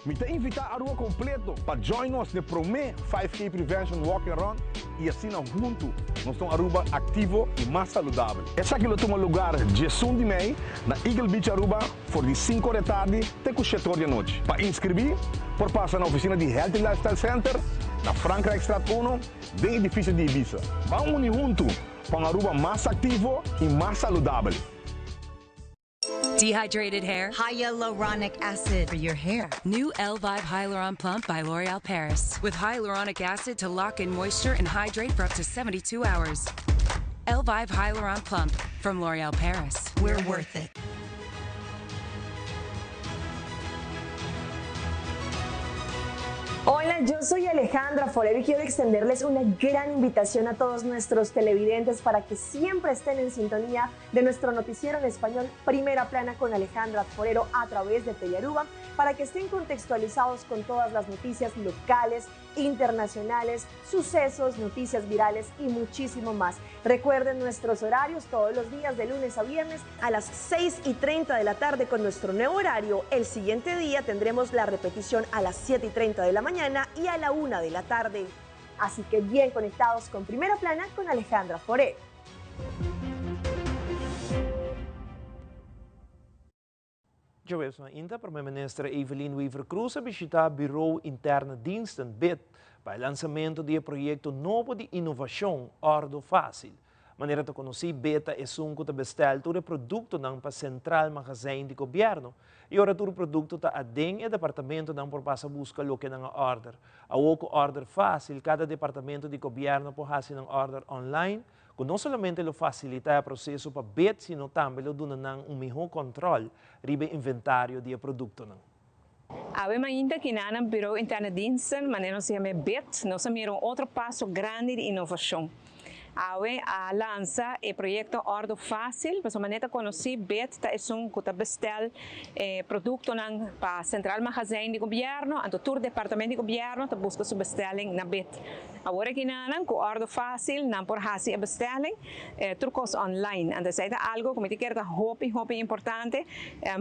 Mi ta invita Aruba completo pa join nos n'e prome 5K Prevention Walk and Run y asina hunto nos ta un Aruba activo y mas saludabel. Esaki lo tuma lugar 11 di mei na Eagle Beach Aruba for di 5 or di tardi te cu 7 or di anochi. Pa inscribi por pasa na oficina di Healthy Lifestyle Center na Frankrijkstraat 1 den edificio di Ibiza. Ban uni hunto pa un Aruba mas activo y mas saludabel. Dehydrated hair? Hyaluronic acid for your hair. New Elvive Hyaluron Plump by L'Oreal Paris. With hyaluronic acid to lock in moisture and hydrate for up to 72 hours. Elvive Hyaluron Plump from L'Oreal Paris. We're worth it. Hola, yo soy Alejandra Forero y quiero extenderles una gran invitación a todos nuestros televidentes para que siempre estén en sintonía de nuestro noticiero en español Primera Plana con Alejandra Forero a través de Telearuba para que estén contextualizados con todas las noticias locales, internacionales, sucesos, noticias virales y muchísimo más. Recuerden nuestros horarios todos los días de lunes a viernes a las 6:30 de la tarde con nuestro nuevo horario. El siguiente día tendremos la repetición a las 7:30 de la mañana y a la 1 de la tarde. Así que bien conectados con Primera Plana con Alejandra Forero. Djaweps mainta Prome Minister Evelyn Wever-Croes a bishita Bureau Interne Diensten, bid, pa e lansamento di e proyecto nobo di innovacion Ordo Facil. Manera ta konosí, bit ta esun ku ta bestèl tur e produktonan pa Sentral Magazijn di gobièrnu i ora tur produkto ta aden e departamentonan por pasa buska loke nan a òrder. Awor ku òrder fásil kada departamento di gobièrnu por hasi nan òrder online ku no solamente lo fasilitá e proseso pa bit sino tambe lo duna nan un mihó kòntròl riba e inventario di e produktonan. Awe mainta kinanan Bureau Interne Diensten, manera nos yama e bit, nos a mira un otro paso grandi di inovashon. Awe a lansa e proyekto Ordo Fásil, pasobra manera ta konosí bit ta esun ku ta bestèl e produktonan pa Sentral Magazijn di gobièrnu, anto tur departamento di gobièrnu ta buska su bestelling na bit. Awor aki nan ku Ordo Fásil nan por hasi e bestelling tur kos online. Anto esei ta algu ku mi ta kere ta hopi hopi importante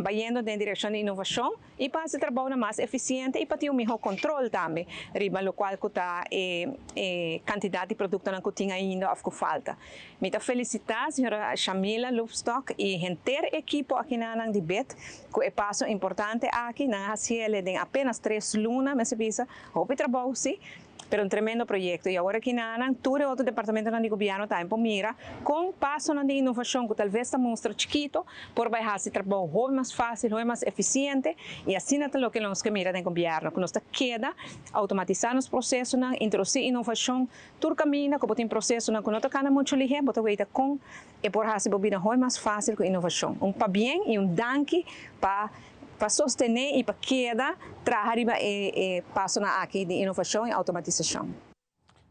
bayendo den direkshon di inovashon i pa hasi trabounan mas efisiente i pa tin un mihó kontrol tambe riba lokual ku ta e e kantidat di produktonan ku tin ainda òf ku falta. Mi ta felisitá señora Shamila Loopstok i henter ekipo akinanan di bit ku e paso importante aki. Nan a hasiel den apenas tres luna mester bisa. Hopi trabou si. Pero un tremendo proyecto y awor aki nan tur e otro departamentonan di gobierno tambe por mira con pasonan di innovacion cu talvez ta mustra chikito por bay haci trabou hopi mas facil, hopi mas eficiente y asina ta loke nos ke mira den gobierno cu nos ta keda automatisa nos procesonan, introduci innovacion tur caminda cu bo tin procesonan cu no ta cana mucho lihe bo ta weta con e por haci bo bida hopi mas facil cu innovacion. Un pabien y un danki pa Pa sostené i pa keda traha riba e e pasonan aki di inovashon i outomatisashon.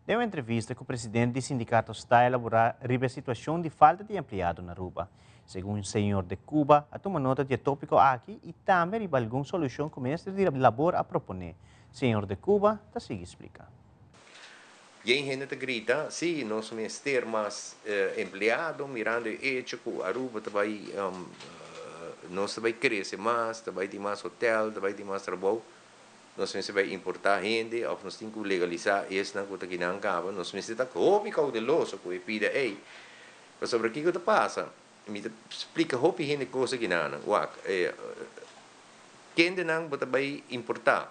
Den un entrevista ku presidente di sindikato sta elaborá riba e situashon di falta di empleado na Aruba. Segun señor de Cuba a tuma nota di e tópiko aki i tambe riba algun solushon ku minister di Labor a proponé. Señor de Cuba ta sigui splika. Yen hende ta grita, sí, nos mester mas empleado, mirando e hecho cu Aruba ta bay, nos ta bay crece mas, ta bay tin mas hotel, ta bay tin mas trabou, nos mester bay importa hende of nos tin cu legalisa esnan cu ta kinan caba, nos mester ta hopi cauteloso cu e pida ey, pasobra kico ta pasa? Mi ta splica hopi hende cos akinan, wak, kendenan bo ta bay importa?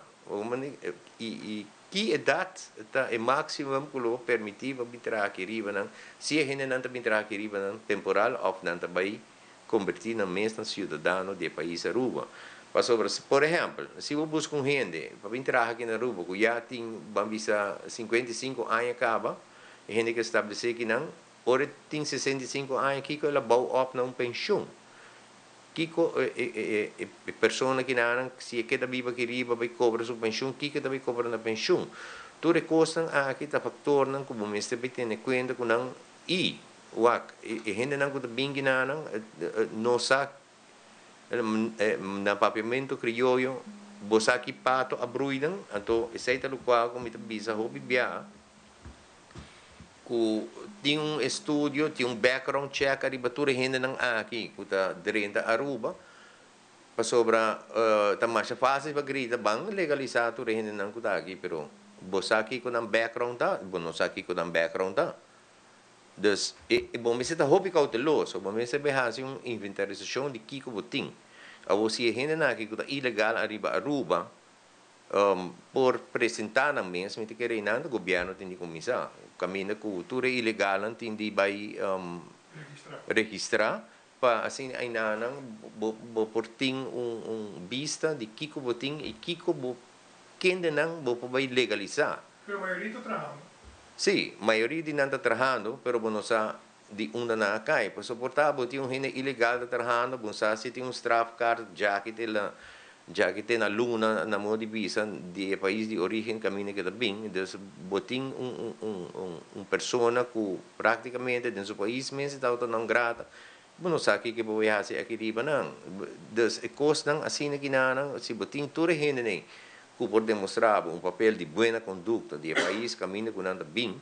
Y Ki edat ta e maximum ku lo permití pa bin traha aki riba nan, si e hendenan ta bin traha aki riba nan temporal òf nan ta bai kombertí nan mes na siudadano di e pais Aruba? Pasobra, por ehèmpel, si bo buska un hende pa bin traha aki na Aruba ku ya tin, ban bisa, 55 aña kaba, e hende ke establesé aki nan, ora e tin 65 aña kiko el a bou òp na un penshun? Kiko e persona kinanan si e keda biba aki riba bai kobra su penshun, kiko e ta bai kobra na penshun? Tur e kosnan aki ta faktornan ku bo mester bai tene kuenta ku nan i wak e hendenan ku ta bin kinanan no sa na papiamentu krioyo bo sa ki pato a brui nan, anto esei ta lokual ku mi ta bisa hopi biaha. Ku tin un estudio, tin un background check ariba tur e hendenan aki ku ta drenta Aruba, pasobra ta masha fásil pa grita ban legalisá tur e hendenan ku ta aki, pero bo sa kiko nan background ta? Bo no sa kiko nan background ta. Dus e bo mester ta hopi kouteloso, bo mester bai hasi un inventarisashon di kiko bo tin. Awor si e hendenan aki ku ta ilegal ariba Aruba, Por presentá nan mes, mi ta kere einan ta gobièrnu tin di kuminsá. Kaminda ku tur e ilegalnan tin di bai registrá pa asina einanan bo bo por tin un un bista di kiko bo tin i kiko bo kendenan bo por bai legalisá. Pero mayoria ta trahando. Sí, mayoria di nan ta trahando, pero bo no sa di unda nan a kai. Pasobra por ta bo tin un hende ilegal ta trahando, bo sa si tin un strafkaart djaki te la djaki te na luna na modo di bisa di e pais di origen kaminda ke ta bin. Dus bo tin un un un un persona ku praktikamente den su pais mes e tabata non grata, bo no sa kiko bo bai hasi aki riba nan. Dus e kosnan asina kinanan si bo tin tur e hendenan ku por demostrá bo un papel di buena kondukta di e pais kaminda ku nan ta bin,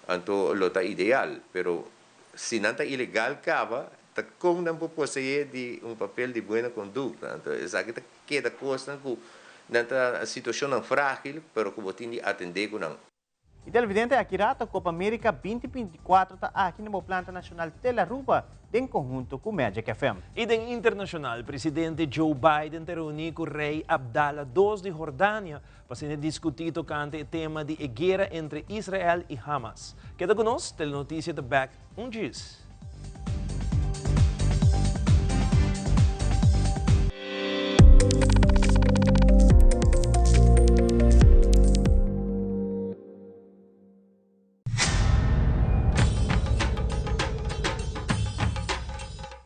Anto lo ta ideal, pero si nan ta ilegal caba, ta con nan por posee di un papel di buena conducta? Anto esaki ta keda cosnan cu nan ta situacionnan fragil, pero cu bo tin di atende cu nan. Y televidente aki rato Copa America 2024 ta aki na bo planta nacional Telearuba den conhunto cu Magic FM. Y den internacional, presidente Joe Biden ta reuni cu Rey Abdallah dos di Jordania pa asina discuti tocante e tema di e guera entre Israel y Hamas. Keda cu nos, Telenoticia ta back un djis.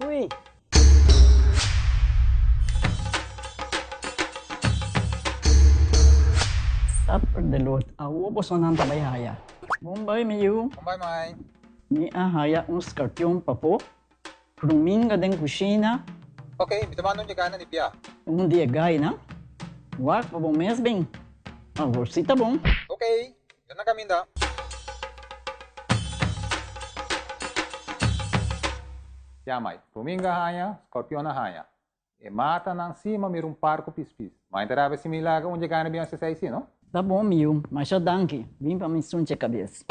Ui. Supper de lot. Awo bosonan ta bai haya. Bon bai mi yu. Bon bai mai. Mi a haya un skarpion papo, pruminga den kushina. Ok, mi ta manda un dje gainan di bia. Un di e gainan? Wak pa bo mes bin. Awor si ta bon. Ok, mi ta na kaminda. Ya mai, pruminga a haña, skorpion a haña. E matanan si ma mira un par ku pispis. Mai ta rabia si mi laga un dje gana bin hasi esei si, no? Ta bon mi yu, masha danki. Bin pa mi sunche kabes.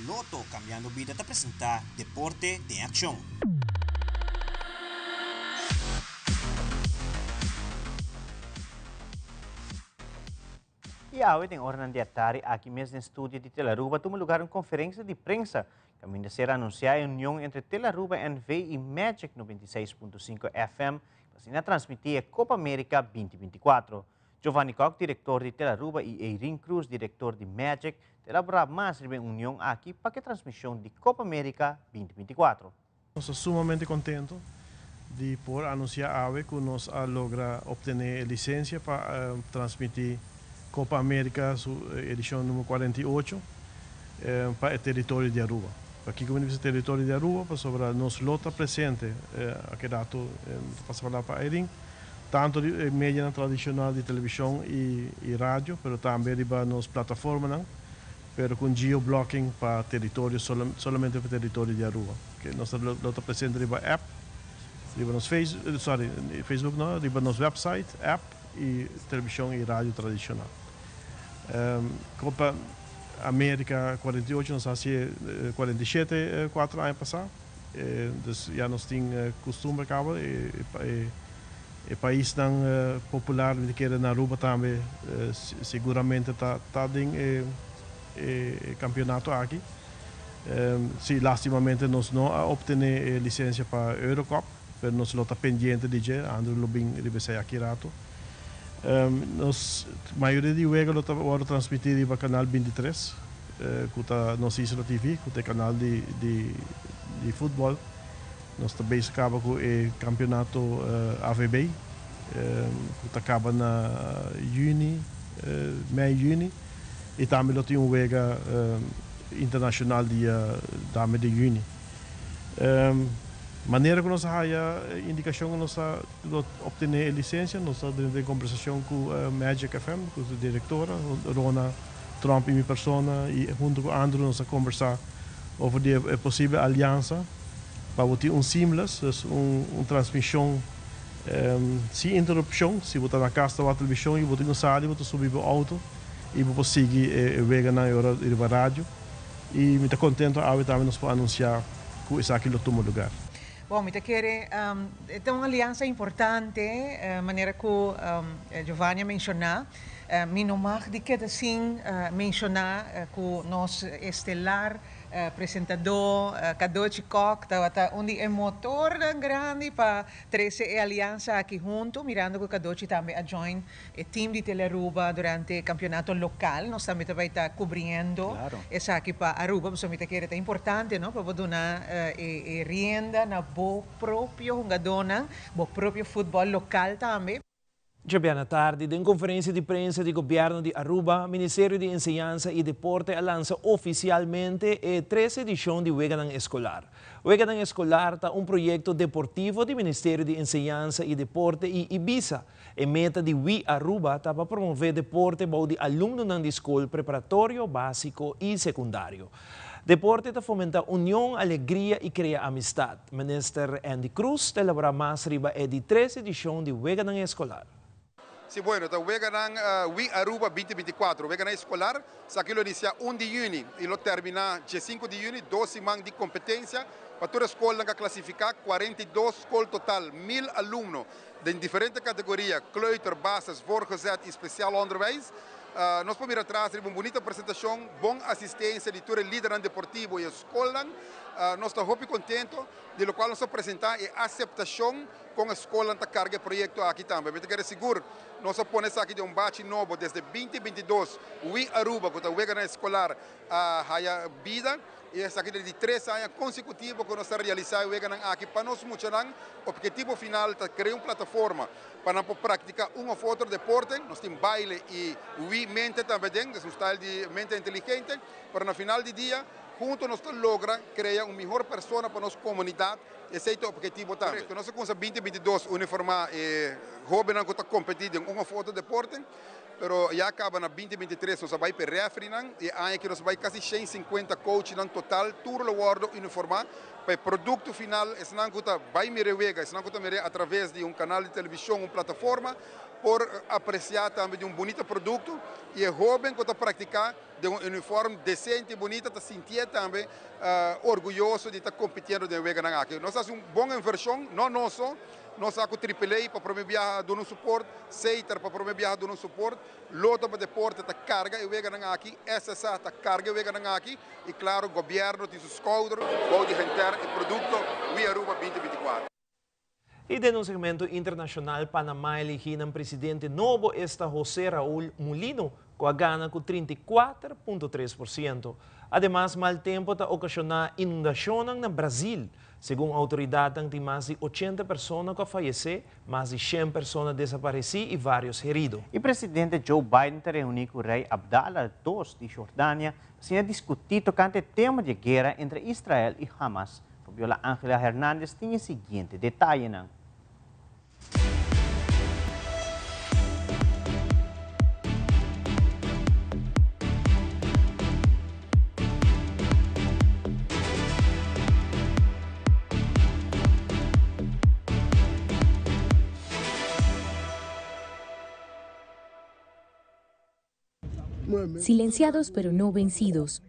Lotto Cambiando Bida ta presenta Deporte den Accion. Y awe den oranan di atari aki mes den studio di Telaruba tuma lugar un conferencia di prensa caminda ser anuncia e union entre Telaruba NV y Magic 96.5 FM pa asina transmiti e Copa America 2024. Giovanni Kock, director di Telaruba y Eirin Cruz, director di Magic, ta elabora mas riba e union aki pa cu e transmision di Copa America 2024. Nos ta sumamente contento di por anuncia awe cu nos a logra obtene e licencia pa transmiti Copa America su edicion numero 48 pa e teritorio di Aruba. Pakico mi ta bisa teritorio di Aruba? Pasobra nos lo ta presente, a keda ato ta pasa palabra pa Irene, tanto riba e medianan tradicional di television y radio, pero tambe riba nos plataformanan. Pero cu un geoblocking pa teritorio solamente pa teritorio di Aruba. Oke, nos ta lo ta presente riba app, riba nos face, sorry, Facebook no, riba nos website, app y television y radio tradicional. Copa America 48 nos a haci 47 cuatro aña pasa, dus ya nos tin custumber caba e paisnan popular mi ta kere na Aruba tambe seguramente ta ta den e e campeonato aki. Si lastimamente nos no a obtene e licencia pa Eurocup pero nos lo ta pendiente di dje, Andrew lo bin riba esey aki rato. Nos mayoria di wega lo ta wordo transmiti riba canal 23 cu ta Nos Isla TV cu ta e canal di di di futbol. Nos ta bezig kaba ku e kampionato AVB ku ta kaba na yüni, mei yüni i tambe lo tin un wega internashonal dia dame di yüni. Manera ku nos a haya indikashon ku nos a lo optené e lisensia nos ta drenta den kombersashon ku Magic FM ku su direktora Rona Tromp i mi persona i huntu ku Andrew nos a kombersá over di e posibel aliansa pa bo tin un seamless, dus un transmision sin interupcion. Si bo ta na cas ta wak television y bo tin un sali bo ta subi bo auto y bo por sigui e weganan e ora riba radio. Y mi ta contento awe tambe nos por anuncia ku esaki lo tuma lugar. Bon, mi ta kere e ta un aliansa importante, manera ku Giovanni a menshoná. Mi no mag di keda sin menshoná ku nos estelar presentadó Cadochi Kock tabata un di e motornan grandi pa trese e aliansa aki huntu, mirando ku Cadochi tambe a join e team di Telearuba durante e kampionato lokal. Nos tambe ta bai ta kubriendo esaki pa Aruba, pasobra mi ta kere ta importante no pa bo duna e rienda na bo propio hungadónan, bo propio futbòl lokal tambe. Djabièrnè tardi, den konferensia di prensa di Gobièrnu di Aruba, Ministerio di Enseñansa i Deporte a lansa ofisialmente e tres edishon di Weganan Eskolar. Weganan Eskolar ta un proyekto deportivo di Ministerio di Enseñansa i Deporte i Ibisa. E meta di We Aruba ta pa promové deporte bou di alumnonan di skol preparatorio, básiko i sekundario. Deporte ta fomentá union, alegria i krea amistat. Minister Endy Croes ta elaborá mas riba e di tres edishon di Weganan Eskolar. Si bueno, ta Weganan We Aruba 2024, Weganan Eskolar, esaki lo inisiá un di yüni i lo terminá diesinku di yüni, dos siman di kompetensia pa tur e skolnan ku a klasifiká, 42 skol total, 1000 alumno Den diferente categoria, kleuter, basis, voorgezet y speciaal onderwijs. Nos por mira atras riba un bunita presentacion, bon asistencia di tur e lidernan deportivo y e scolnan. Nos ta hopi contento di locual nos a presenta y e aceptacion con e scolnan ta carga e proyecto aki tambe. Mi ta kere sigur nos a pone esaki den un bachi nobo desde 2022 We Aruba cu ta weganan escolar a haya bida. I esaki ta di tres aña konsekutivo ku nos ta realisá e weganan aki pa nos muchanan. Ophetivo final ta krea un plataforma pa nan por praktiká un òf otro deporte. Nos tin baile i wi mente tambe den, des un style di mente inteligente. Pero na final di dia, huntu nos ta logra krea un mihor persona pa nos komunidat. Esei ta e ophetivo tambe. Nos a kumsa binti 22 uniformá e hóbennan ku ta kompetí den un òf otro deporte. Pero ya caba na 2023 nos a bay p'e refereenan y e aña aki nos a bay casi 150 coachnan total, tur lo wordo uniforma pa e producto final, esnan cu ta bay mira e wega, esnan cu ta mir'e a traves di un canal di television, un plataforma, por aprecia tambe di un bunita producto y e hoben cu ta practica den un uniform decente y bunita ta sinti'e tambe orguyoso di ta compitiendo den e weganan aki. Nos a haci un bon inversion, no nos so. Nos a ku Triple A pa prome biaha a duna un support, Seiter pa prome biaha a duna un support, Lotto pa Deporte ta karga e weganan aki, SSA ta karga e weganan aki i klaro gobièrnu tin su skouder bou di henter e produkto We Aruba 2024. I den un segmento internashonal Panama a eligi nan presidente nobo esta José Raúl Mulino ku a gana ku 34.3%. Ademas mal tempu ta okashoná inundashonnan na Brazil. Segun outoridatnan tin mas di ochenta persona ku a fayesé, mas di shen persona desaparesí i vários herido. E presidente Joe Biden ta reuní ku rei Abdallah dos di Jordania pa asina diskutí tokante e tema di e guera entre Israel i Hamas. Fabiola Angela Hernandez tin e siguiente detayenan. Silenciados pero no vencidos.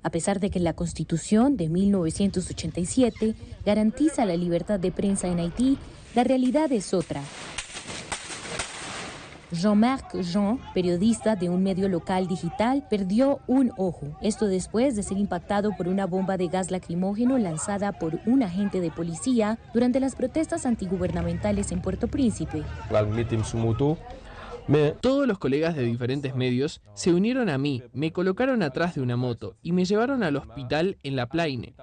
A pesar de que la Constitución de 1987 garantiza la libertad de prensa en Haití, la realidad es otra. Jean-Marc Jean, periodista de un medio local digital, perdió un ojo. Esto después de ser impactado por una bomba de gas lacrimógeno lanzada por un agente de policía durante las protestas antigubernamentales en Puerto Príncipe. Todos los colegas de diferentes medios se unieron a mí, me colocaron atrás de una moto y me llevaron al hospital en La Plaine.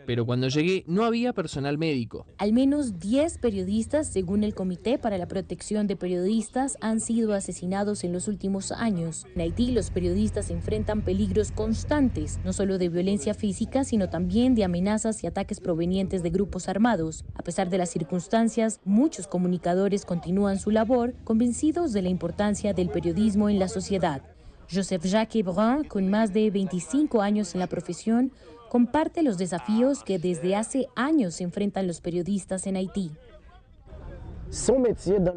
Pero cuando llegué no había personal médico. Al menos 10 periodistas, según el Comité para la Protección de Periodistas, han sido asesinados en los últimos años. En Haití los periodistas enfrentan peligros constantes, no solo de violencia física, sino también de amenazas y ataques provenientes de grupos armados. A pesar de las circunstancias, muchos comunicadores continúan su labor, convencidos de la importancia del periodismo en la sociedad. Joseph Jacques Brun, con más de 25 años en la profesión, comparte los desafíos que desde hace años se enfrentan los periodistas en Haití.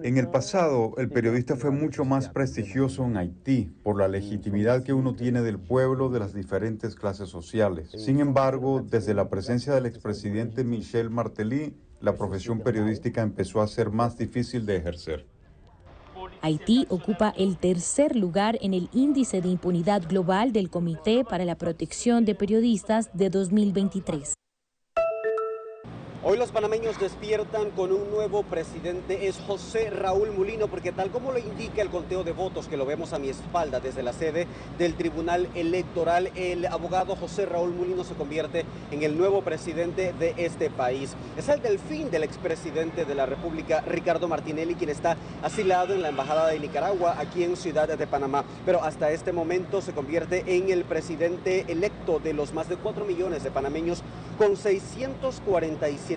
En el pasado, el periodista fue mucho más prestigioso en Haití por la legitimidad que uno tiene del pueblo de las diferentes clases sociales. Sin embargo, desde la presencia del expresidente Michel Martelly, la profesión periodística empezó a ser más difícil de ejercer. Haití ocupa el tercer lugar en el índice de impunidad global del Comité para la Protección de Periodistas de 2023. Hoy los panameños despiertan con un nuevo presidente, es José Raúl Mulino, porque tal como lo indica el conteo de votos que lo vemos a mi espalda desde la sede del Tribunal Electoral, el abogado José Raúl Mulino se convierte en el nuevo presidente de este país. Es el delfín del expresidente de la República, Ricardo Martinelli, quien está asilado en la Embajada de Nicaragua aquí en Ciudad de Panamá. Pero hasta este momento se convierte en el presidente electo de los más de 4 millones de panameños con 647.365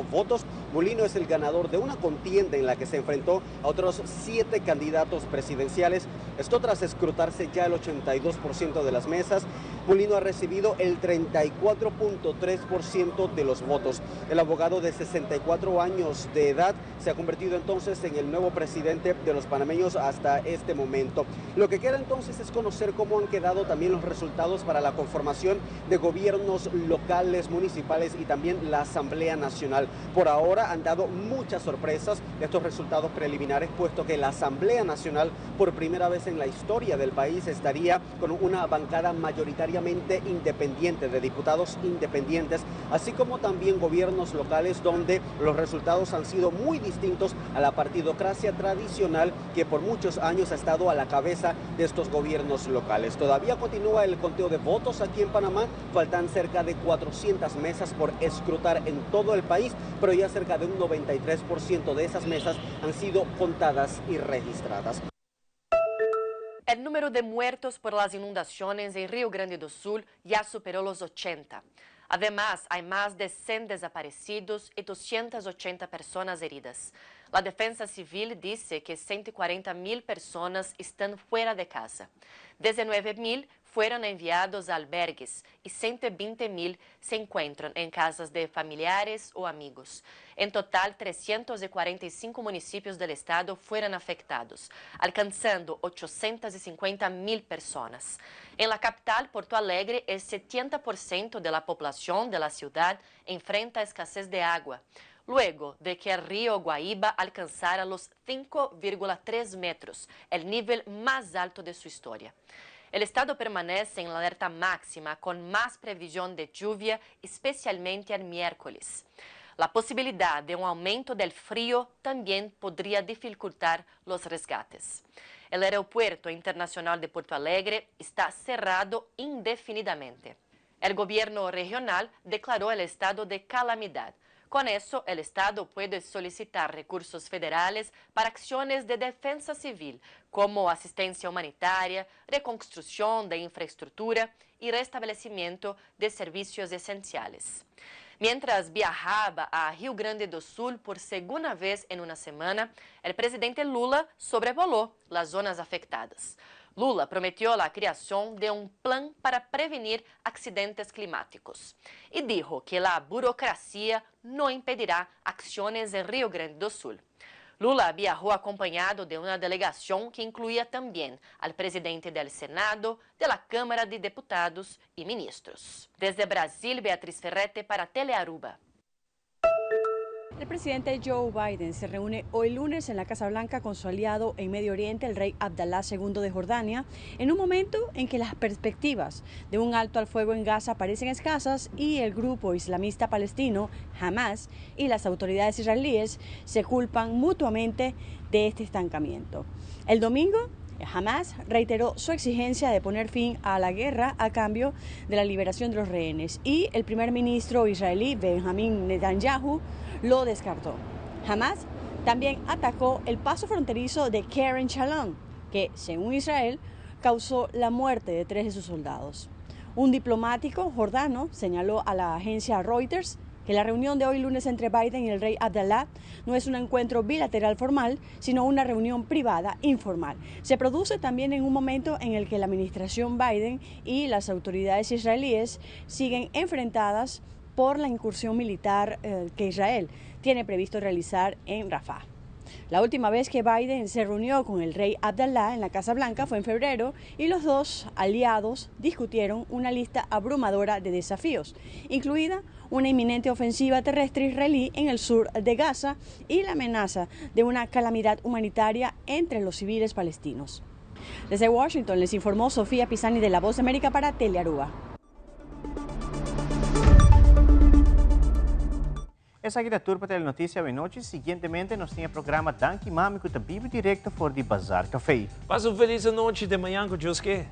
votos. Mulino es el ganador de una contienda en la que se enfrentó a otros 7 candidatos presidenciales. Esto tras escrutarse ya el 82% de las mesas. Mulino ha recibido el 34.3% de los votos. El abogado de 64 años de edad se ha convertido entonces en el nuevo presidente de los panameños hasta este momento. Lo que queda entonces es conocer cómo han quedado también los resultados para la conformación de gobiernos locales, municipales y también la Asamblea Nacional. Por ahora han dado muchas sorpresas estos resultados preliminares, puesto que la Asamblea Nacional por primera vez en la historia del país estaría con una bancada mayoritariamente independiente, de diputados independientes, así como también gobiernos locales donde los resultados han sido muy distintos a la partidocracia tradicional que por muchos años ha estado a la cabeza de estos gobiernos locales. Todavía continúa el conteo de votos aquí en Panamá, faltan cerca de 400 mesas por escrutar en todo el país, pero ya cerca de un 93% de esas mesas han sido contadas y registradas. El número de muertos por las inundaciones en Río Grande do Sul ya superó los 80. Además, hay más de 100 desaparecidos y 280 personas heridas. La Defensa Civil dice que 140 mil personas están fuera de casa. 19 mil fueron enviados a albergues y 120 mil se encuentran en casas de familiares o amigos. En total, 345 municipios del estado fueron afectados, alcanzando 850 mil personas. En la capital, Porto Alegre, el 70% de la población de la ciudad enfrenta escasez de agua luego de que el río Guaíba alcanzara los 5,3 metros, el nivel más alto de su historia. El estado permanece en la alerta máxima con más previsión de lluvia, especialmente el miércoles. La posibilidad de un aumento del frío también podría dificultar los rescates. El aeropuerto internacional de Porto Alegre está cerrado indefinidamente. El gobierno regional declaró el estado de calamidad. Con eso, el Estado puede solicitar recursos federales para acciones de defensa civil, como asistencia humanitaria, reconstrucción de infraestructura y restablecimiento de servicios esenciales. Mientras viajaba a Rio Grande do Sul por segunda vez en una semana, el presidente Lula sobrevoló las zonas afectadas. Lula prometió la creación de un plan para prevenir accidentes climáticos y dijo que la burocracia no impedirá acciones en Rio Grande do Sul. Lula viajó acompañado de una delegación que incluía también al presidente del Senado, de la Cámara de Deputados y ministros. Desde Brasil, Beatriz Ferrete para Telearuba. El presidente Joe Biden se reúne hoy lunes en la Casa Blanca con su aliado en Medio Oriente, el rey Abdalá II de Jordania, en un momento en que las perspectivas de un alto al fuego en Gaza parecen escasas y el grupo islamista palestino Hamas y las autoridades israelíes se culpan mutuamente de este estancamiento. El domingo, Hamas reiteró su exigencia de poner fin a la guerra a cambio de la liberación de los rehenes y el primer ministro israelí Benjamin Netanyahu lo descartó. Hamas también atacó el paso fronterizo de Keren Shalom, que, según Israel, causó la muerte de tres de sus soldados. Un diplomático jordano señaló a la agencia Reuters que la reunión de hoy lunes entre Biden y el rey Abdallah no es un encuentro bilateral formal, sino una reunión privada informal. Se produce también en un momento en el que la administración Biden y las autoridades israelíes siguen enfrentadas por la incursión militar eh, que Israel tiene previsto realizar en Rafah. La última vez que Biden se reunió con el rey Abdallah en la Casa Blanca fue en febrero y los dos aliados discutieron una lista abrumadora de desafíos, incluida una inminente ofensiva terrestre israelí en el sur de Gaza y la amenaza de una calamidad humanitaria entre los civiles palestinos. Desde Washington les informó Sofía Pisani de La Voz de América para Telearuba. Esaki ta tur pa Telenoticia awenochi. Siguientemente nos tin e programa Danki Mami cu ta bibi directo for di Bazaar Café. Pasa un feliz anochi te mañan cu Dios ke.